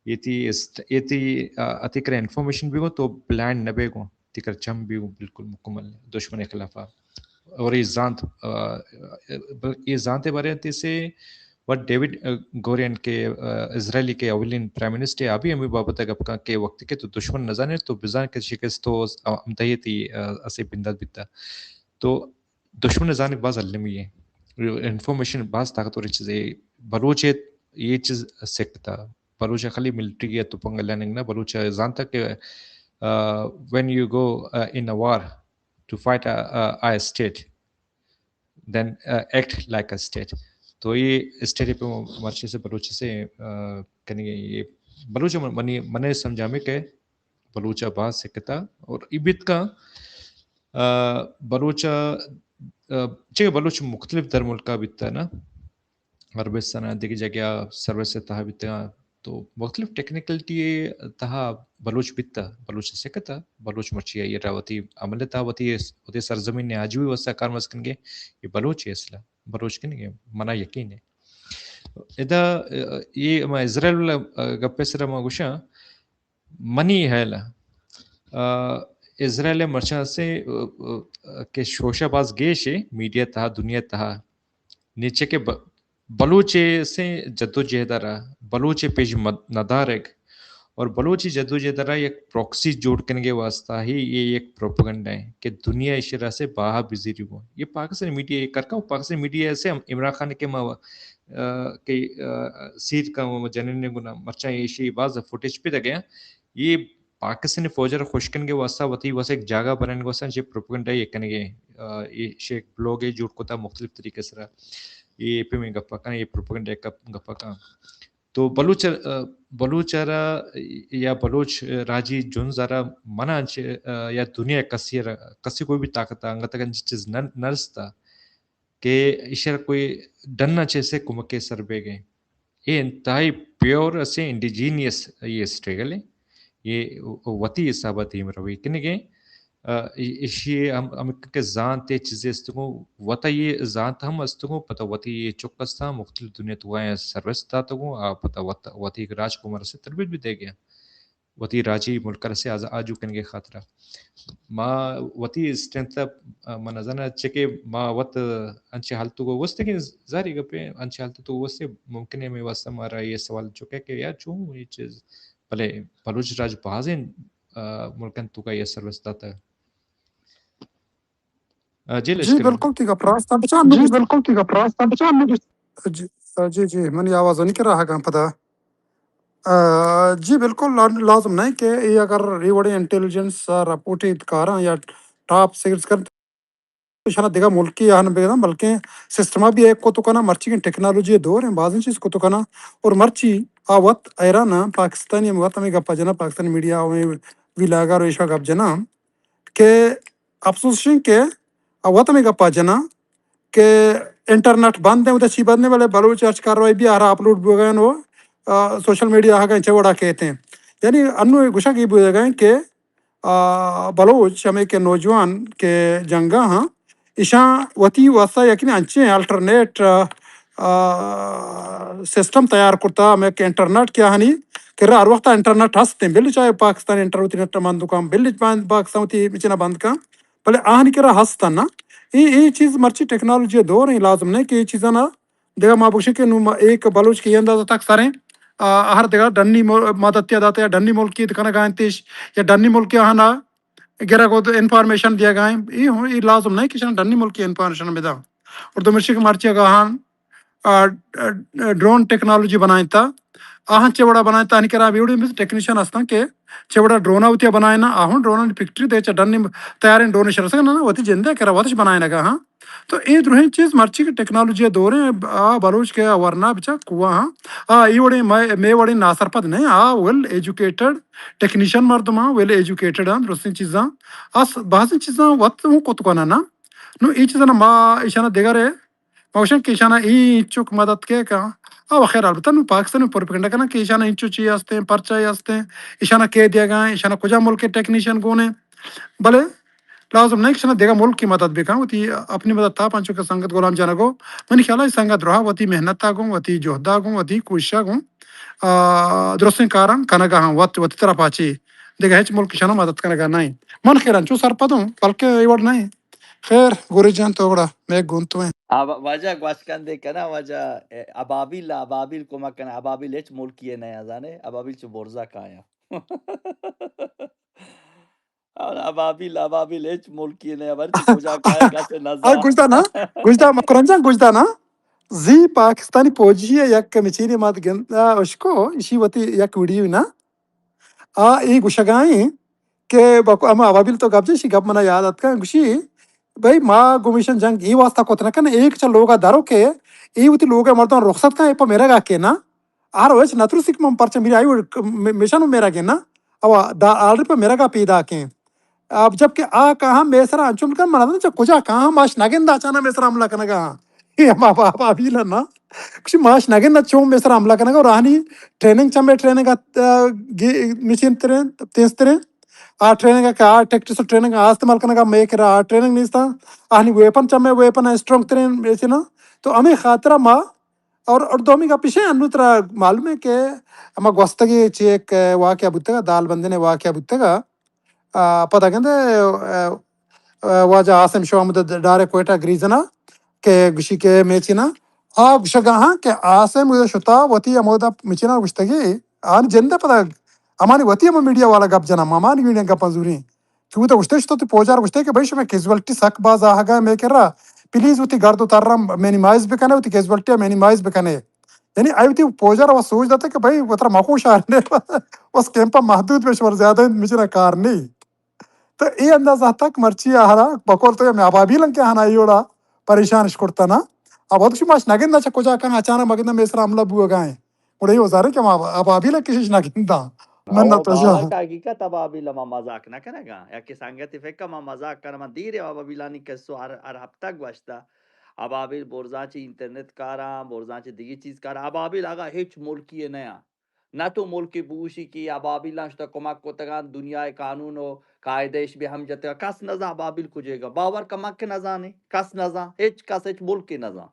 یہ تی است-، یہ تی، آ، اتی کرا انفارمیشن بیگو تو بلائنڈ نہ بیگو، تی کرا چم بیگو بالکل مکمل دشمن خلافا۔ اور یہ زانت، آ، آ، یہ زانت بارے تی سے و ڈیوڈ، آ، گورین کے، آ، اسرائیلی کے اولین پرائم منسٹر، آ بھی ہمیں بابت گپ کاں کہ وقت کے تو دشمن نہ زانے تو بزان کہ شکست تو ہمدہی تی، آ، اسے بندات بیتا۔ تو دشمن زانگ باز المی ہے۔ انفارمیشن باز طاقتور چیزے۔ بلوچ یہ چیز سکتا۔ بلوچ خالی ملٹری یا تپنگ لیننگ نہ، بلوچ زانتا کہ، آ، when you go, a, in a war to fight a, a, a state, then, uh, act like a state. تو یہ اسٹیٹ پہ مرچی سے بلوچ سے، آ، کنی یہ بلوچ من-، منی، منے سمجھا میں کہ بلوچ باز سکتا اور ابت کا، آ، بلوچ، آ، چہ بلوچ مختلف در ملکا بیتا نا، عربستان دیگہ جگہ سروس تہا بیتا، تو مختلف ٹیکنیکلٹی تہا بلوچ بیتا، بلوچ سکتا، بلوچ مرچی آئی را وتی عمل تہا وتی، وتی سرزمین نے آجوئی واسطہ کار مز کنگے، یہ بلوچ ہے اصلا، بلوچ کنگے، منا یقین ہے۔ ادا، آ، یہ ہما اسرائیل والا، آ، گپے سر ہما گوشاں، منی ہیل، آ، اسرائیل مرچاں سے، آ، آ، کہ شوشہ باز گیش ہے، میڈیا تہا، دنیا تہا، نیچے کہ ب-، بلوچ سے جدوجہد را، بلوچ پیش مد-، ندارگ اور بلوچی جدوجہد را یک پروکسی جوڑ کنگے واسطہ ہی یہ یک پروپیگنڈا ہے کہ دنیا اشرا سے باہا بزیری بو۔ یہ پاکستان میڈیا یہ کرکا، پاکستان میڈیا سے ہم عمران خان کے ما، آ، کہ، آ، سیر کا وہ جنین نے گنا مرچاں ایشی باز فوٹیج پہ دگیا۔ یہ پاکستانی فوج را خوش کنگے واسطہ وتی واسطہ ایک جاگہ بنن واسطہ یہ پروپیگنڈا یہ کنگے، آ، یہ شیک بلاگ جوڑ کتا مختلف طریقے سرا۔ یہ پہ میں گپا کنا، یہ پروپیگنڈا گپ-، گپا کنا۔ تو بلوچ، آ، بلوچ را یا بلوچ راجی جنز را منا انچ، آ، یا دنیا کسی را، کسی کوئی بھی طاقت انگت انچ چیز نہ، نہ رستا کہ ایشر کوئی ڈن چیسے کمکے سر بیگے۔ یہ انتہائی پیور اسے انڈیجینیس یہ اسٹرگل ہے۔ یہ وتی حساب دیم روی کنگے۔ آ، ای-، ایشی ہم، ہم کہ زانت چیزے استگو، وتا یہ زانت ہم استگو، پتہ وتی یہ چک استا، مختلف دنیا تو آیا سروس داتگو، آ پتہ وت-، وتی راج کمار سے تربیت بھی دے گیا۔ وتی راجی ملک ءَ رسے آز-، آجو کنگے خاطرا۔ ما وتی اسٹرینتھ ءَ، آ، من نزاناں چہ کہ ما وت انچیں حالت ءَ گوستگیں، ظاہری گپے انچیں حالت ءَ گوستے ممکن ہے مئے واسطہ مارا یہ سوال چکے کہ یار چون یہ چیز، بلے بلوچ راج بازیں، آ، ملکن توکا یہ سروس داتا۔ آ، جی جی، لشکر۔ بالکل تئی گپ راست اِنت۔ بچار جی، مجلس۔ بالکل تئی گپ راست اِنت۔ بچار مجلس۔ جی، آ، جی، جی، منی آواز انی کر رہا گاں پدا۔ آ، جی، بالکل لا-، لازم نہیں کہ اے اگر اے وڑیں انٹیلیجنس رپورٹ کاراں یا ٹاپ سیکرٹس کرن، تو شانا دگہ ملکی آہن بگداں، بلکہ سسٹم بھی ایک کو تو کنا، مرچی کی ٹیکنالوجی دور ہیں، بازیں چیز کو تو کنا، اور مرچی آ وت حیران پاکستانی ہم وت ہمیں گپا جنا، پاکستانی میڈیا ہمیں ویلاگر و ایشا گپ جنا۔ کہ افسوس اِش اِنت کہ آ وت ہمے گپا جناں کہ انٹرنیٹ بند اِنت، ادا چی بند اِنت، بلے بلوچ ہرچ کارروائی بی آرا اپلوڈ بوگا اِنت و، آ، سوشل میڈیا آہگا چہ وڑا کیت اِنت۔ یعنی انوں گوشگ اے بوگا اِنت کہ، آ، بلوچ ہمے کہ نوجوان کہ جنگا ہاں، ایشاں وتی واسطہ یقین انچیں الٹرنیٹ، آ، آ، سسٹم تیار کرتا، ہمیں کہ انٹرنیٹ کہ آہانی کرا ہر وقت انٹرنیٹ ہستیں، بل چاہے پاکستان انٹر وتی نیٹ بند کن، بل پاکستان وتی مچنا بند کن، بلے آہانی کرا ہستن نا۔ اے، اے چیز مرچی ٹیکنالوجی دور ہیں، لازم نہیں کہ اے چیزاں نا دگہ ما بگوشیں کہ نوں ما ایک بلوچ کہ اے اندازہ تک سریں، آ، ہر دگہ ڈنی مل-، مدد یا داتا یا ڈنی ملکی کنگا انتش یا ڈنی ملکی آہانا گرگ و انفارمیشن دیگا ہیں۔ اے ہوں، اے لازم نہیں کہ شان ڈنی ملکی انفارمیشن بدا۔ اور دومی کہ مرچی اگا آہان، آ، آ، ڈرون ٹیکنالوجی بنائیں تا، آہان چے وڑا بنائیں تا، آہانی کرا ویڈیو میں ٹیکنیشن ہستن کہ چے وڑا ڈرون ہوتی بنائیں نا، آہن ڈرون فیکٹری دے چا ڈنی تیاریں ڈرون شرسگ نا، وتی جندے کرا وتش بنائیں گا، ہاں۔ تو اے درہیں چیز مرچی کہ ٹیکنالوجی ءِ دور ایں، آ بلوچ کہ ورنا بچا کوا ہاں۔ آ اے وڑیں مئے، مئے وڑیں ناسرپد نہ ایں، آ ویل ایجوکیٹڈ ٹیکنیشن مردم آں، ویل ایجوکیٹڈ آں، درستیں چیزاں۔ آ س-، بازیں چیزاں وت ہوں کت کنن نا۔ نوں اے چیزاں ما ایشاں دگرے ما گوشن کہ ایشاں اے انچوک مدد کے کن۔ آ خیر البتہ نوں پاکستان پروپیگنڈا کنن کہ ایشاں انچو چی ہستیں، پرچہ ہستیں، ایشاں کے دیگا ایں، ایشاں کجا ملک ٹیکنیشن گون ایں۔ بلے لازم نہ کہ شنا دگہ ملک کی مدد بکن، وتی اپنی مدد تاپ انچو کہ سنگت غلام جان گو۔ منی خیال ہے سنگت رہا وتی محنت آ گوں، وتی جہد آ گوں، وتی کوشش آ گوں، آ، درستیں کاراں کنگا ہاں، وت، وتی طرف آ چی دگہ ہچ ملک شنا مدد کنگا نہیں۔ من خیر انچو سرپد ہوں، بلکہ اے وڑ نہیں۔ خیر، گوری جان تو گڑا میں گون تو ہیں۔ آ، وا-، واجہ گوش کندے کنا، واجہ، اے، ابابیل، ابابیل کمک کنا، ابابیل ہچ ملکی ہے نہیں، زانے، ابابیل چو برزا کایا۔ اور ابابیل، ابابیل ہچ ملکی نہ، ہبر چی کجا کائے کسے نہ آ، زان۔ گوشدار نا، گوشدار مکرم جان، گوشدار نا۔ زی پاکستانی فوجی ہے، یک مچینی مات گندا اشکو، اشی وتی یک ویڈیو نا۔ آ، اے گوشگائیں کہ بکو، ہما ابابیل تو گپ جے، اشی گپ منا یاد اتکا، گوشی، بھئی، ما گومیشن جنگ ای واسطہ کت نہ کن، ایک چا لوگا درو کہ، ای وتی لوگا مردم رخصت کن، ای پا میرگا کے نا۔ آ رو ہچ نہ ترسی کہ من پرچہ میری آئی وڑ ک-، م-، مشن میرا گنا۔ او دا آلری پہ میرا کا پیدا کیں۔ اب جب کہ آ کہاں میسرا انچو ملکن منا چا کجا کہاں ماش نگندا چانا میسرا حملہ کنگا۔ اے ہما بابا بھی لنا۔ کچھ ماش نگندا چون میسرا حملہ کنگا۔ اور آنی ٹریننگ چمے ٹریننگ ات-، آ، گی-، مشین ترین، تیز ترین۔ آ ٹریننگ کا، آ ٹیکٹس ٹریننگ آ استعمال کنگا، میں کرا آ ٹریننگ نیستا۔ آنی ویپن چمے ویپن اسٹرانگ ترین میسنا۔ تو ہمیں خاطرہ ما اور، اور دومی گپ ایش انت، انوں ترا معلوم ہے کہ ہما گوستگیں چہ یک واقعہ بوتگ، دال بندن ءِ واقعہ بوتگ، آ، پدا گندے، آ، آ، واجہ عاصم شو ہمود ڈارے کوئٹہ گریزنا کہ گوشی کہ میچینا، آ گوشگا ہاں کہ عاصم ادا شتا وتی ہمودا مچینا گوشتگی، آن جندے پدا ہمانی وتی ہم میڈیا والا گپ جنا، ہمانی میڈیا گپاں زوری۔ چو تو گوشتے شتو، تو پوجار گوشتے کہ بھئی شمے کیزوالٹی سک باز آہگا مے کرا، پلیز وتی گرد و ترا مینیمائز بکنے، وتی کیزوالٹی مینیمائز بکنے۔ یعنی آئی وتی پوجار و سوچ داتے کہ بھئی وترا مکو شار نے، بس کیمپا محدود بے، شمار زیادہ انت، مجرا کار نہیں۔ تو اے اندازہ تک مرچی آہرا بقول تو ہمیں ابابیل انت کہ ہنا ایوڑا پریشان اش کرتا نا۔ اب ادشی ماش نگن نہ چا کجا کن اچانک مگن میسر حملہ بوگا ہیں۔ گڑا اے وزارے کہ ما ابابیل ءَ کشش نہ گنداں۔ من نہ او تو شاہ۔ باور کہ حقیقت ابابیل ءَ ما مذاق نہ کنگاں۔ یا کہ سنگتی فکر ما مذاق کناں، من دیر ابابیلانی قصو ہر، ہر ہفتہ گوشتہ۔ ابابیل برزاں چہ انٹرنیٹ کاراں، برزاں چہ دگہ چیز کاراں۔ ابابیل اگاں ہچ ملکی نہ آں۔ نہ تو ملکی بوشی کہ ابابیلاں شتہ کمک کتگاں، دنیا ءِ قانون و قاعدہ اش بہ ہم جتگاں۔ کس نزاں ابابیل کجیگا۔ باور کن من کہ نزانیں۔ کس نزاں۔ ہچ کس ہچ ملکی نزاں۔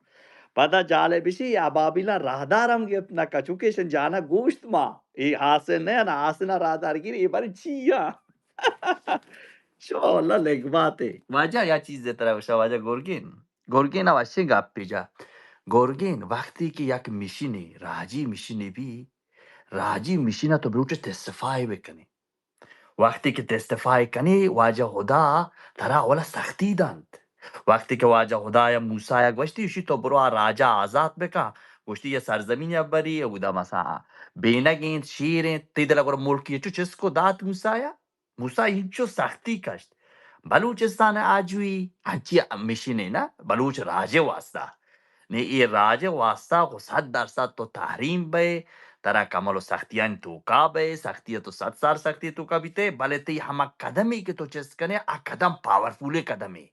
پدا جالب اشی، اے ابابیلاں راہدار ہم گپت نہ کن، چونکہ ایشاں جانا گوشت ما، اے حاصل نہ انا، حاصل ءَ راہدار گیر، اے بارے چی آ؟ شما واللہ لگباتے۔ واجہ یا چیز ترا گوشا، واجہ گرگین۔ گرگین ءَ وشیں گپے جا۔ گرگین وقتی کہ یک مشینے، راجی مشینے بی، راجی مشین ءَ تو بلوچ ٹیسٹیفائی بکنے۔ وقتی کہ ٹیسٹیفائی کنی، واجہ خدا ترا اولا سختی دنت۔ وقتی کہ واجہ خدا یا موسی یا گوشتی، اشی تو برو آ راجا آزاد بکن، گوشتی، یہ سرزمین یا بری، اودا مثلا بینگ انت، شیر انت، تی دل گور ملکی چو چسکو دات موسی یا؟ موسی انچو سختی کشت۔ بلوچستان آجوئی انچی مشینے نا، بلوچ راجے واسطہ۔ نی اے راج ءِ واسطہ گوں صد درصد تو تحریم بئے، ترا کمل و سختیانی توکا بئے، سختی ءَ تو صد سال سختی ءِ توکا بیتے، بلے تئی ہما قدمے کہ تو چست کنے، آ قدم پاورفلیں قدمے۔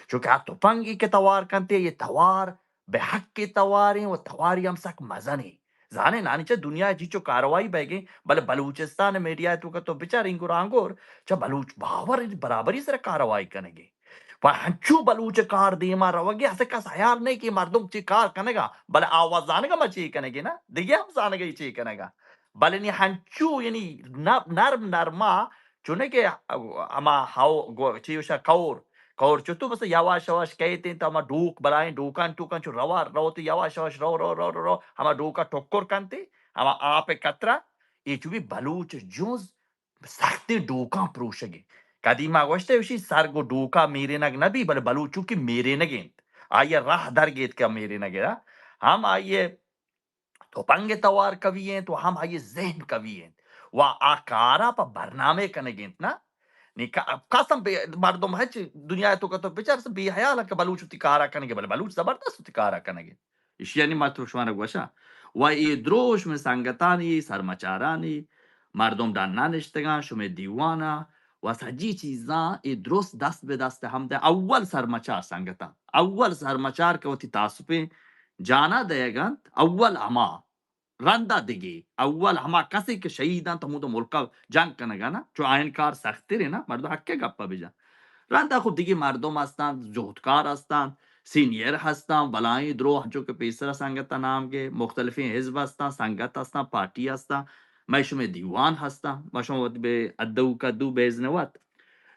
چونکہ آ تپنگے کہ توار کنتے، اے توار بے حقیں تواریں و تواری ہم سک مزنیں۔ زانے نانی چہ دنیا ءَ چیچو کاروائی بئیگیں، بلے بلوچستان ءِ میڈیا ءِ توکا تو بچار اینگور آنگور چہ بلوچ باور برابری سر کاروائی کنگے۔ پہ ہنچو بلوچ کار دیما روگے، اسے کس حیال نہیں کہ مردم چی کار کنگا، بلے آواز زانگا ما چی کنگے نا، دیگه ہم زانگا چی کنگا۔ بلے نی ہنچو، یعنی نر-، نرم نرما، چونکہ کہ ہما ہاو گو-، چی وشا کور، کور چو تو بس یواش یواش کہتے ہیں تو ہما ڈوک بلائیں ڈوکان ٹوکان چو روا رو تو یواش یواش رو رو رو رو رو ہما ڈوکا ٹکر کنتے، ہما آپ قطرہ، یہ چو بھی بلوچ جنز سختی ڈوکاں پروشگی۔ قدیما گوشتے وشی سر گو ڈوکا میرینگ نبی، بلے بلوچو کی میرینگ انت۔ آئیے راہ در گیت کہ میرینگ را۔ ہم آئیے تپنگ توار قوی انت و ہم آئیے ذہن قوی انت۔ و آ کارا پہ برنامے کنگ انت نا۔ نی کا-، قسم بے مردم ہچ دنیا تو کتو بچار بے حیال کہ بلوچ وتی کارا کنگے، بلے بلوچ زبردست وتی کارا کنگے۔ ایشی یعنی ما تو شمارا گوشاں۔ و اے دروشم سنگتانی، سرمچارانی، مردم ڈنا نشتگاں، شمے دیوانا و سجی چیزاں اے درست دست بہ دست ہم دے۔ اول سرمچار سنگتاں، اول سرمچار کہ وتی تاسپیں جانا دئیگ انت، اول ہما رندا دگے، اول ہما کسے کہ شہید انت، ہمود ملکا جنگ کنگا نا، چو آئین کار سخترے نا، مردم حق گپا بجن۔ رندا خو دگہ مردم ہستاں، جہدکار ہستاں، سینئر ہستاں، بلائیں درو، ہنچو کہ پیسرا سنگت ء نام گے، مختلفیں حزب ہستاں، سنگت ہستاں، پارٹی ہستاں، مئے شمئے دیوان ہستاں، ما شما وت بہ ادو کدو بہ ازن وت۔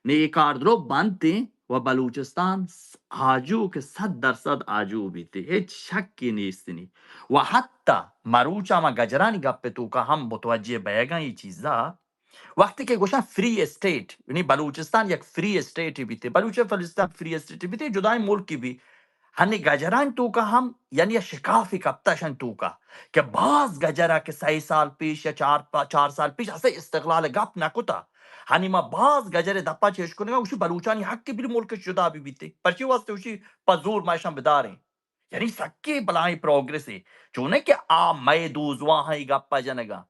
نی اے کار درو بنت ایں و بلوچستان س-، آجو کہ صد درصد آجو بیت، ہچ شکے نیست نی۔ و حتی مروچا ما گجرانی گپ توکا ہم متوجہ بیگاں اے چیزا، وقتی کہ گوشاں فری اسٹیٹ، یعنی بلوچستان یک فری اسٹیٹے بیتے، بلوچ فلسطین فری اسٹیٹے بیتے، جدائیں ملکے بی۔ ہنی گجران توکا ہم یعنی یک شکافے کپتا شن توکا کہ باز گجرا کہ سئے سال پیش یا چار پا-، چار سال پیش اسے استقلال گپ نہ کتا۔ ہنی ما باز گجر دپا چیش کنگا، گوشی بلوچانی حق بی ملک جدا بی بیتے۔ پرچی واسطے گوشی پہ زور ما اشان بداریں۔ یعنی سکیں بلاہیں پروگریسے۔ چونیں کہ آ مئے دوزواہاں اے گپا جنگا۔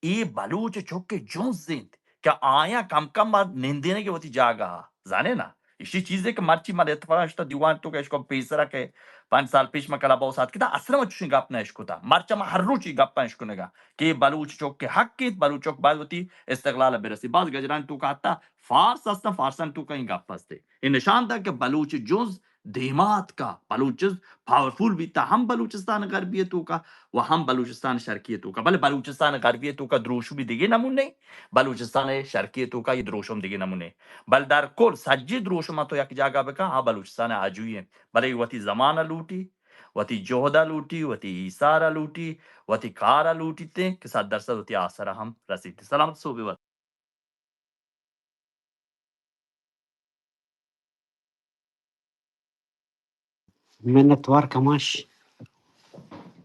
اے بلوچ چک جنز انت کہ آیاں کم کم ما نندینگے وتی جاگہا۔ زانے نا؟ ایشی چیزے کہ مرچی من اتفاقا شتا دیوان توکا اشکو پیسرا کہ پنچ سال پیش من کلب ہاؤس آتکتا، اصلا من چوشیں گپ نہ اشکتا۔ مرچا من ہر روچ اے گپا اشکنگا کہ اے بلوچ چک حق انت، بلوچ چک باید وتی استقلال برسی۔ باز گجران توکا حتی فارس ہستن، فارسان توکا اے گپ ہستے۔ اے نشان دا کہ بلوچ جنز دیما اتکا، بلوچ پاورفل بیتا، ہم بلوچستان غربی توکا و ہم بلوچستان شرقی توکا۔ بلے بلوچستان غربی توکا دروشمی دگہ نمونے، بلوچستان شرقی توکا اے دروشم دگہ نمونے۔ بل در کل سجی دروشم تو یک جاگہ بکن، ہاں بلوچستان آجوئی انت۔ بلے وتی زمان لوٹی، وتی جہد لوٹی، وتی ایثار لوٹی، وتی کار لوٹیتے کہ صد درصد وتی آسرا ہم رسیتے۔ سلامت صحبے وت۔ منتوار کماش۔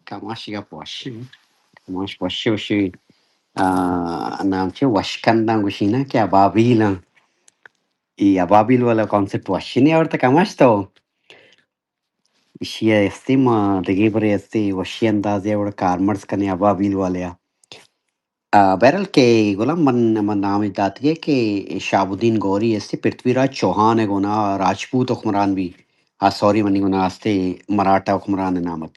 کماش گپ وشی۔ کماش وشی وشی۔ آ، نام چے وشکنداں گوشی نا کہ ابابیل آں۔ ای ابابیل والا کانسپٹ وشی نہیں آورتا کماش تو۔ ایشی ء استی ما دگہ برے استی وشی اندازے وڑ کارمرز کنے ابابیل والے آ۔ آ، بہرحال کہ غلام من، من نام داتگے کہ شہاب الدین غوری استی پرتھوی راج چوہان ء گونا راجپوت حکمران بی۔ آ، سوری، منی گونا استی مراٹھا حکمران نامت۔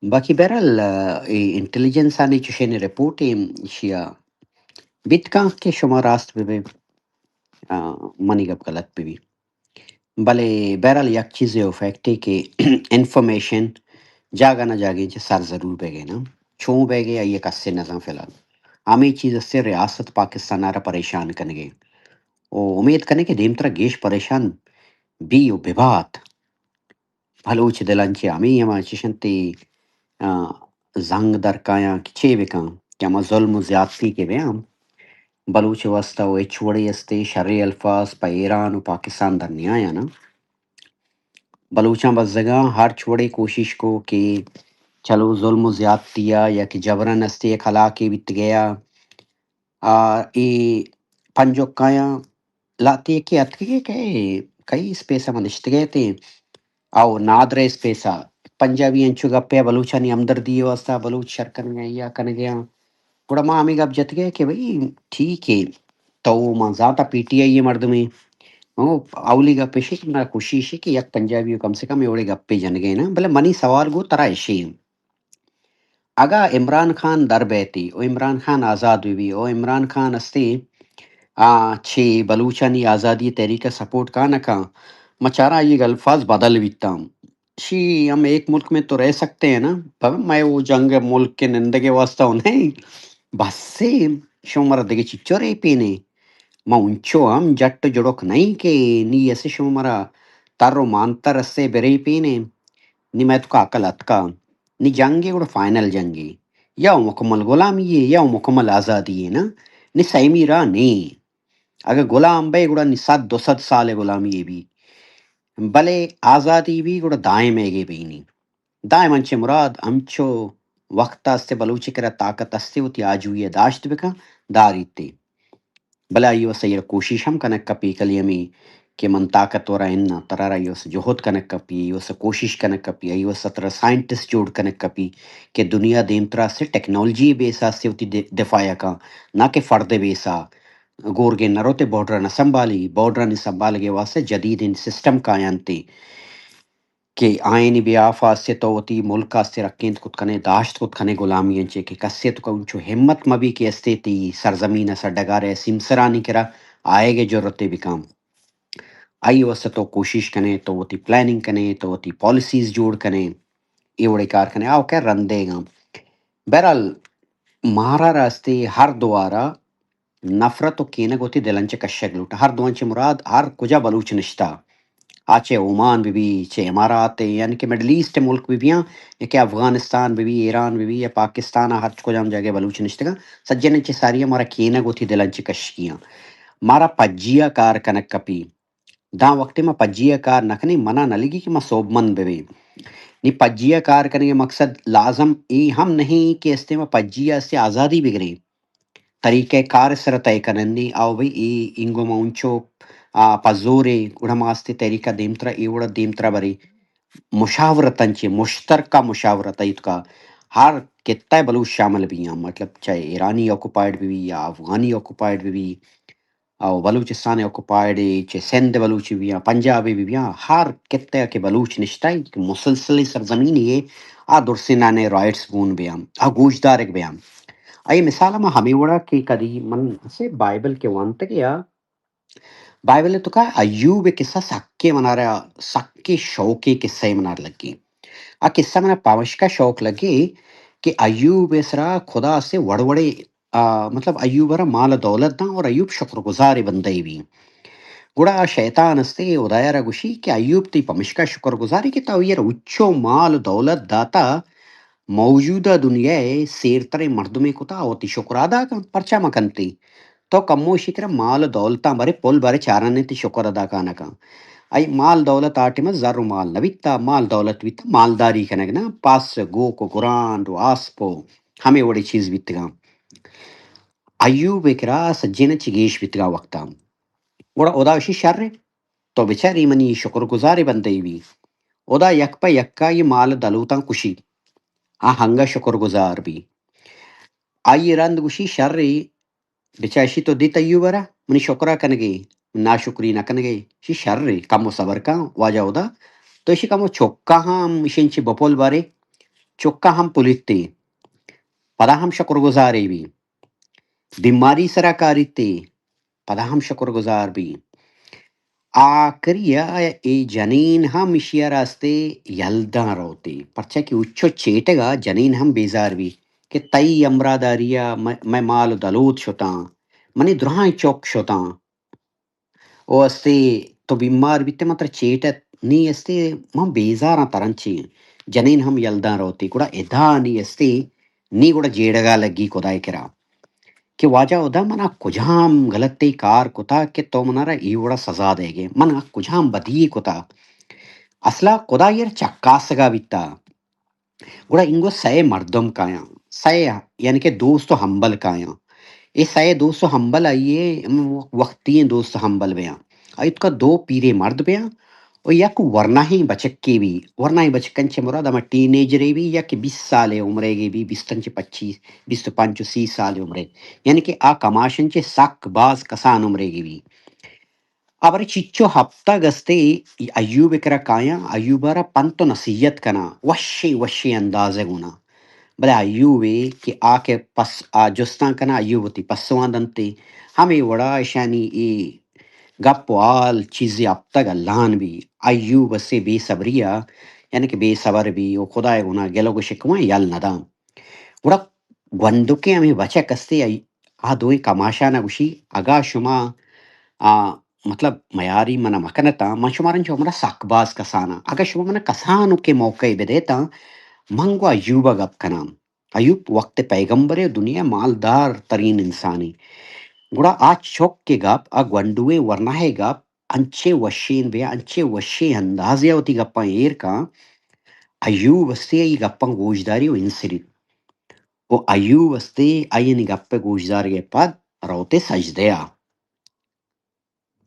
باقی بہرحال، آ، اے انٹیلیجنس آنی چوشیں رپورٹ اے ایشی ء بیت کن کہ شما راست بہ بے، آ، منی گپ غلط بہ بی۔ بلے بہرحال یک چیزے و فیکٹے کہ انفارمیشن جاگہ نہ جاگہ چہ سر ضرور بیگے نا۔ چون بیگے آئی کسے نزان فی الحال۔ ہمے چیز سے ریاست پاکستان را پریشان کنگے۔ او امید کنے کہ دیمترا گیش پریشان بی و ببات۔ بلوچ دلان چہ ہمے ہما چشنتی، آ، زنگ درکایاں کہ چے بکن کہ ہما ظلم و زیادتی کہ بیاں بلوچ واسطہ و ہچ وڑے استے شرے الفاظ پہ ایران و پاکستان در نیایاں نا۔ بلوچاں بزگاں ہرچ وڑے کوشش کو کہ چلو ظلم و زیادتی آ یا کہ جبرن استے یک ہلاکے بیت گیا، آ، اے پنجوکایاں لہتے یکے اتکگے کہ کئی اسپیس ء ما نشتگے اتیں، او نادرہ اسپیس ء پنجابی انچو گپے ء بلوچانی ہمدردی ء واستہ بلوچ شر کنگ ء یا کنگ ء آں۔ گڑا ما ہمے گپ جتگ ء کہ بھئی ٹھیک ہے، تو ما زانت ء پی ٹی آئی ء مردمے، او اولی گپ ایش کہ منا خوشی ایش کہ یک پنجابی ء کم سے کم اے وڑے گپے جنگ ء نا، بلے منی سوال گوں ترا ایشی اگاں عمران خان در بیتی و عمران خان آزاد بہ بی و عمران خان استی آ، چہ بلوچانی آزادی تحریک ءَ سپورٹ کاں نہ کاں، ما چاراں آئی ءِ الفاظ بدل بیتاں۔ شی ہم ایک ملک میں تو رہ سکتے ہیں نا، پر میں وہ جنگ ملک کے نندگے واسطہ ہوں نہیں۔ بس سے شما مرا دگہ چچو رے پینے۔ ما انچو ہم جٹ جڑک نہیں کہ نی اسے شما مرا تر و مانتر اسے برے پینے۔ نی میں تو کا عقل اتکا۔ نی جنگے گڑا فائنل جنگے۔ یا مکمل غلامی ہے، یا مکمل آزادی ہے نا۔ نی سیمی راہ نہیں۔ اگہ غلام بئے گڑا نی صد دو صد سال غلامی ءَ بی، بلے آزادی بی گڑا دائم ئیگے بینی۔ دائم انچے مراد ہمچو وقت استے بلوچ کرا طاقت استے وتی آجوئی ءَ داشت بکن داریتے۔ بلے آئی واسطہ ایرا کوشش ہم کنگ کپی کلی ہمیں کہ من طاقتور اناں، ترارا آئی واسطہ جہد کنگ کپی، آئی واسطہ کوشش کنگ کپی، آئی واسطہ ترا سائنٹسٹ جوڑ کنگ کپی کہ دنیا دیمترا سے ٹیکنالوجی بیسا سے وتی د-، دفاع کن، نہ کہ فرد بیسا۔ گورگے نہ روت ءُ بارڈر ءَ نہ سنبھالی، بارڈر ءَ نی سنبھالگ ءِ واستہ جدیدیں سسٹم کاینت کہ آئینی بیاف ءَ است تو وتی ملک ءَ است رکینت کت کنے، داشت کت کنے غلامی انچے کہ کسے تو انچو ہمت مہ بی کہ استے تی سرزمین ءَ سڈگار ءَ سیمسرانی کرا آئیگ ءِ جرتے بکن۔ آئی واسطہ تو کوشش کنے، تو وتی پلاننگ کنے، تو وتی پالیسیز جوڑ کنے، اے وڑے کار کنے، آ کہ رندے گاں۔ بہرحال مارا راستے ہر دوارا نفرت و کینگ وتی دلان چہ کشگ لوٹ۔ ہر دوان چہ مراد ہر کجا بلوچ نشتہ۔ آ چہ عمان بہ بی، چہ امارات، یعنی کہ مڈل ایسٹ ملک بہ بیاں، یا کہ افغانستان بہ بی، ایران بہ بی، یا پاکستان ءَ ہر کجام جاگہ بلوچ نشتگاں، سجن چہ ساری مارا کینگ وتی دلان چہ کشگیاں۔ مارا پجیا کار کنگ کپی۔ داں وقتے ما پجیا کار نہ کنیں، منا نہ لگی کہ ما سوبمند بہ بیں۔ نی پجیا کار کنگ مقصد لازم اے ہم نہیں کہ استے ما پجیا استے آزادی بگریں۔ طریقہ کار سر طے کنندی، آؤ بھئی اے انگو ما انچو، آ، پہ زورے گڑا ما استے تحریکا دیمترا، اے وڑا دیمترا برے۔ مشاورتاں چے، مشترکہ مشاورت ایتکا۔ ہر خطہ بلوچ شامل بیاں، مطلب چاہے ایرانی آکوپائیڈ بہ بی یا افغانی آکوپائیڈ بہ بی، او بلوچستان آکوپائیڈ، چہ سندھ بلوچی بیاں، پنجابی بہ بیاں، ہر خطہ کہ بلوچ نشتہ کہ مسلسل سرزمین ہے، آ درسینانے رائٹس گون بیاں، آ گوشدارگ بیاں۔ اے مثال ما ہمیں وڑا کہ کدی من سے بائبل کے وانتگ یا بائبل تو کا ایوب قصہ سکے منارا، سکے شوقے قصہ منار لگی۔ آ قصہ منا پمشکا شوق لگے کہ ایوب سرا خدا سے وڑ وڑے، آ، مطلب ایوب را مال دولت داں اور ایوب شکر گزار بندے بی۔ گڑا آ شیطان استے ہدایا را گوشی کہ ایوب تی پمشکا شکر گزاری کہ تو یہ اچو مال دولت داتا، موجودہ دنیا سیرتریں مردمے کتا وتی شکر ادا کن، پرچا مکنتی؟ تو کمو شکر مال دولتاں برے پل برے چارنے تی شکر ادا کن کن۔ ای مال دولت آٹے ما زر و مال نبیتا، مال دولت بیتا مالداری کنگ نا، پس گوک و گرانڈ و آسپ و ہمیں وڑے چیز بیتگاں۔ ایوب کرا سجین چہ گیش بیتگاں وقتا۔ گڑا خدا اشی شر ہے، تو بچاری منی شکر گزار بندے بی۔ خدا یک پہ یکا یہ مال دلوتاں کشی۔ آ ہنگا شکر گزار بی۔ آئی رند گوشی شر ہے، بچا اشی تو دیت ایوب را، منی شکرا کنگے، ناشکری نہ کنگے، اشی شر ہے، کم و صبر کن، واجہ خدا، تو اشی کم و چکا ہم اشین چی بپول بارے، چکا ہم پلیتے، پدا ہم شکر گزارے بی، بیماری سرا کاریتے، پدا ہم شکر گزار بی۔ آخری ء اے جنین ہم ایشی ء راستے یلداں روتے، پرچا کہ اچو چیٹگ ء جنین ہم بیزار بی کہ تئی ہمراہداری ء م-، مئے مال و دلوت شتاں، منی دراہیں چک شتاں۔ او استے تو بیمار بیتے من ترا چیٹ ات، نی استے من بیزاراں ترنچی۔ جنین ہم یلداں روتے، گڑا ادا نی استے نی گڑا جیڑگا لگی خدائے کرا کہ واجہ خدا منا کجام غلطی کار کتا کہ تو منارا ای وڑا سزا دے گے، منا کجام بدی کتا؟ اصلا خدا ایر چکاسگا بیتا۔ گڑا انگو سئے مردم کایاں، سئے یعنی کہ دوست و ہمبل کایاں۔ اے سئے دوست و ہمبل آئیے ہم وقتی دوست و ہمبل بیاں۔ آئی تو کا دو پیرے مرد بیاں و یک ورناہیں بچکے بی، ورناہیں بچکن چہ مراد ہما ٹین ایجرے بی یا کہ بیست سال عمرے گے بی، بیستن چہ پچیس، بیست و پنچ و سی سال عمرے، یعنی کہ آ کماشن چہ سک باز کسان عمرے گے بی۔ آ برے چچو ہپتگ استے ایوب کرا کایاں، ایوب را پنت و نصیحت کناں، وشیں وشیں اندازے گونا۔ بلے ایوبے کہ آ کہ پس، آ جستاں کناں، ایوب وتی پسواں دنتے۔ ہمے وڑا اشانی اے گپ و حال چیزے ہپتگ الان بی۔ ایوب اسے بے صبری ء، یعنی کہ بے صبر بی و خدائے گونا گل و گشکواں یل نداں۔ گڑا گونڈکیں ہمے بچک استے، آ دوئیں کماشان ء گوشی، اگاں شما، آ، مطلب، میاری من ء مکنتاں، من شمارا انچو ہمرا سک باز کساناں۔ اگاں شما من ء کسانکیں موقعے بدیتاں، من گوں ایوب ء گپ کناں۔ ایوب وقت پیغمبر ء دنیا ء مالدار ترین انسانے۔ گڑا آ چک ء گپ، آ گونڈوئیں ورناہ ء گپ، انچیں وشیں بیا، انچیں وشیں اندازے ء وتی گپاں ایر کن، ایوب استے آئی گپاں گوشداری و انسریت۔ و ایوب استے آئیانی گپ ء گوشدارگ ء پد روت سجدہ ء۔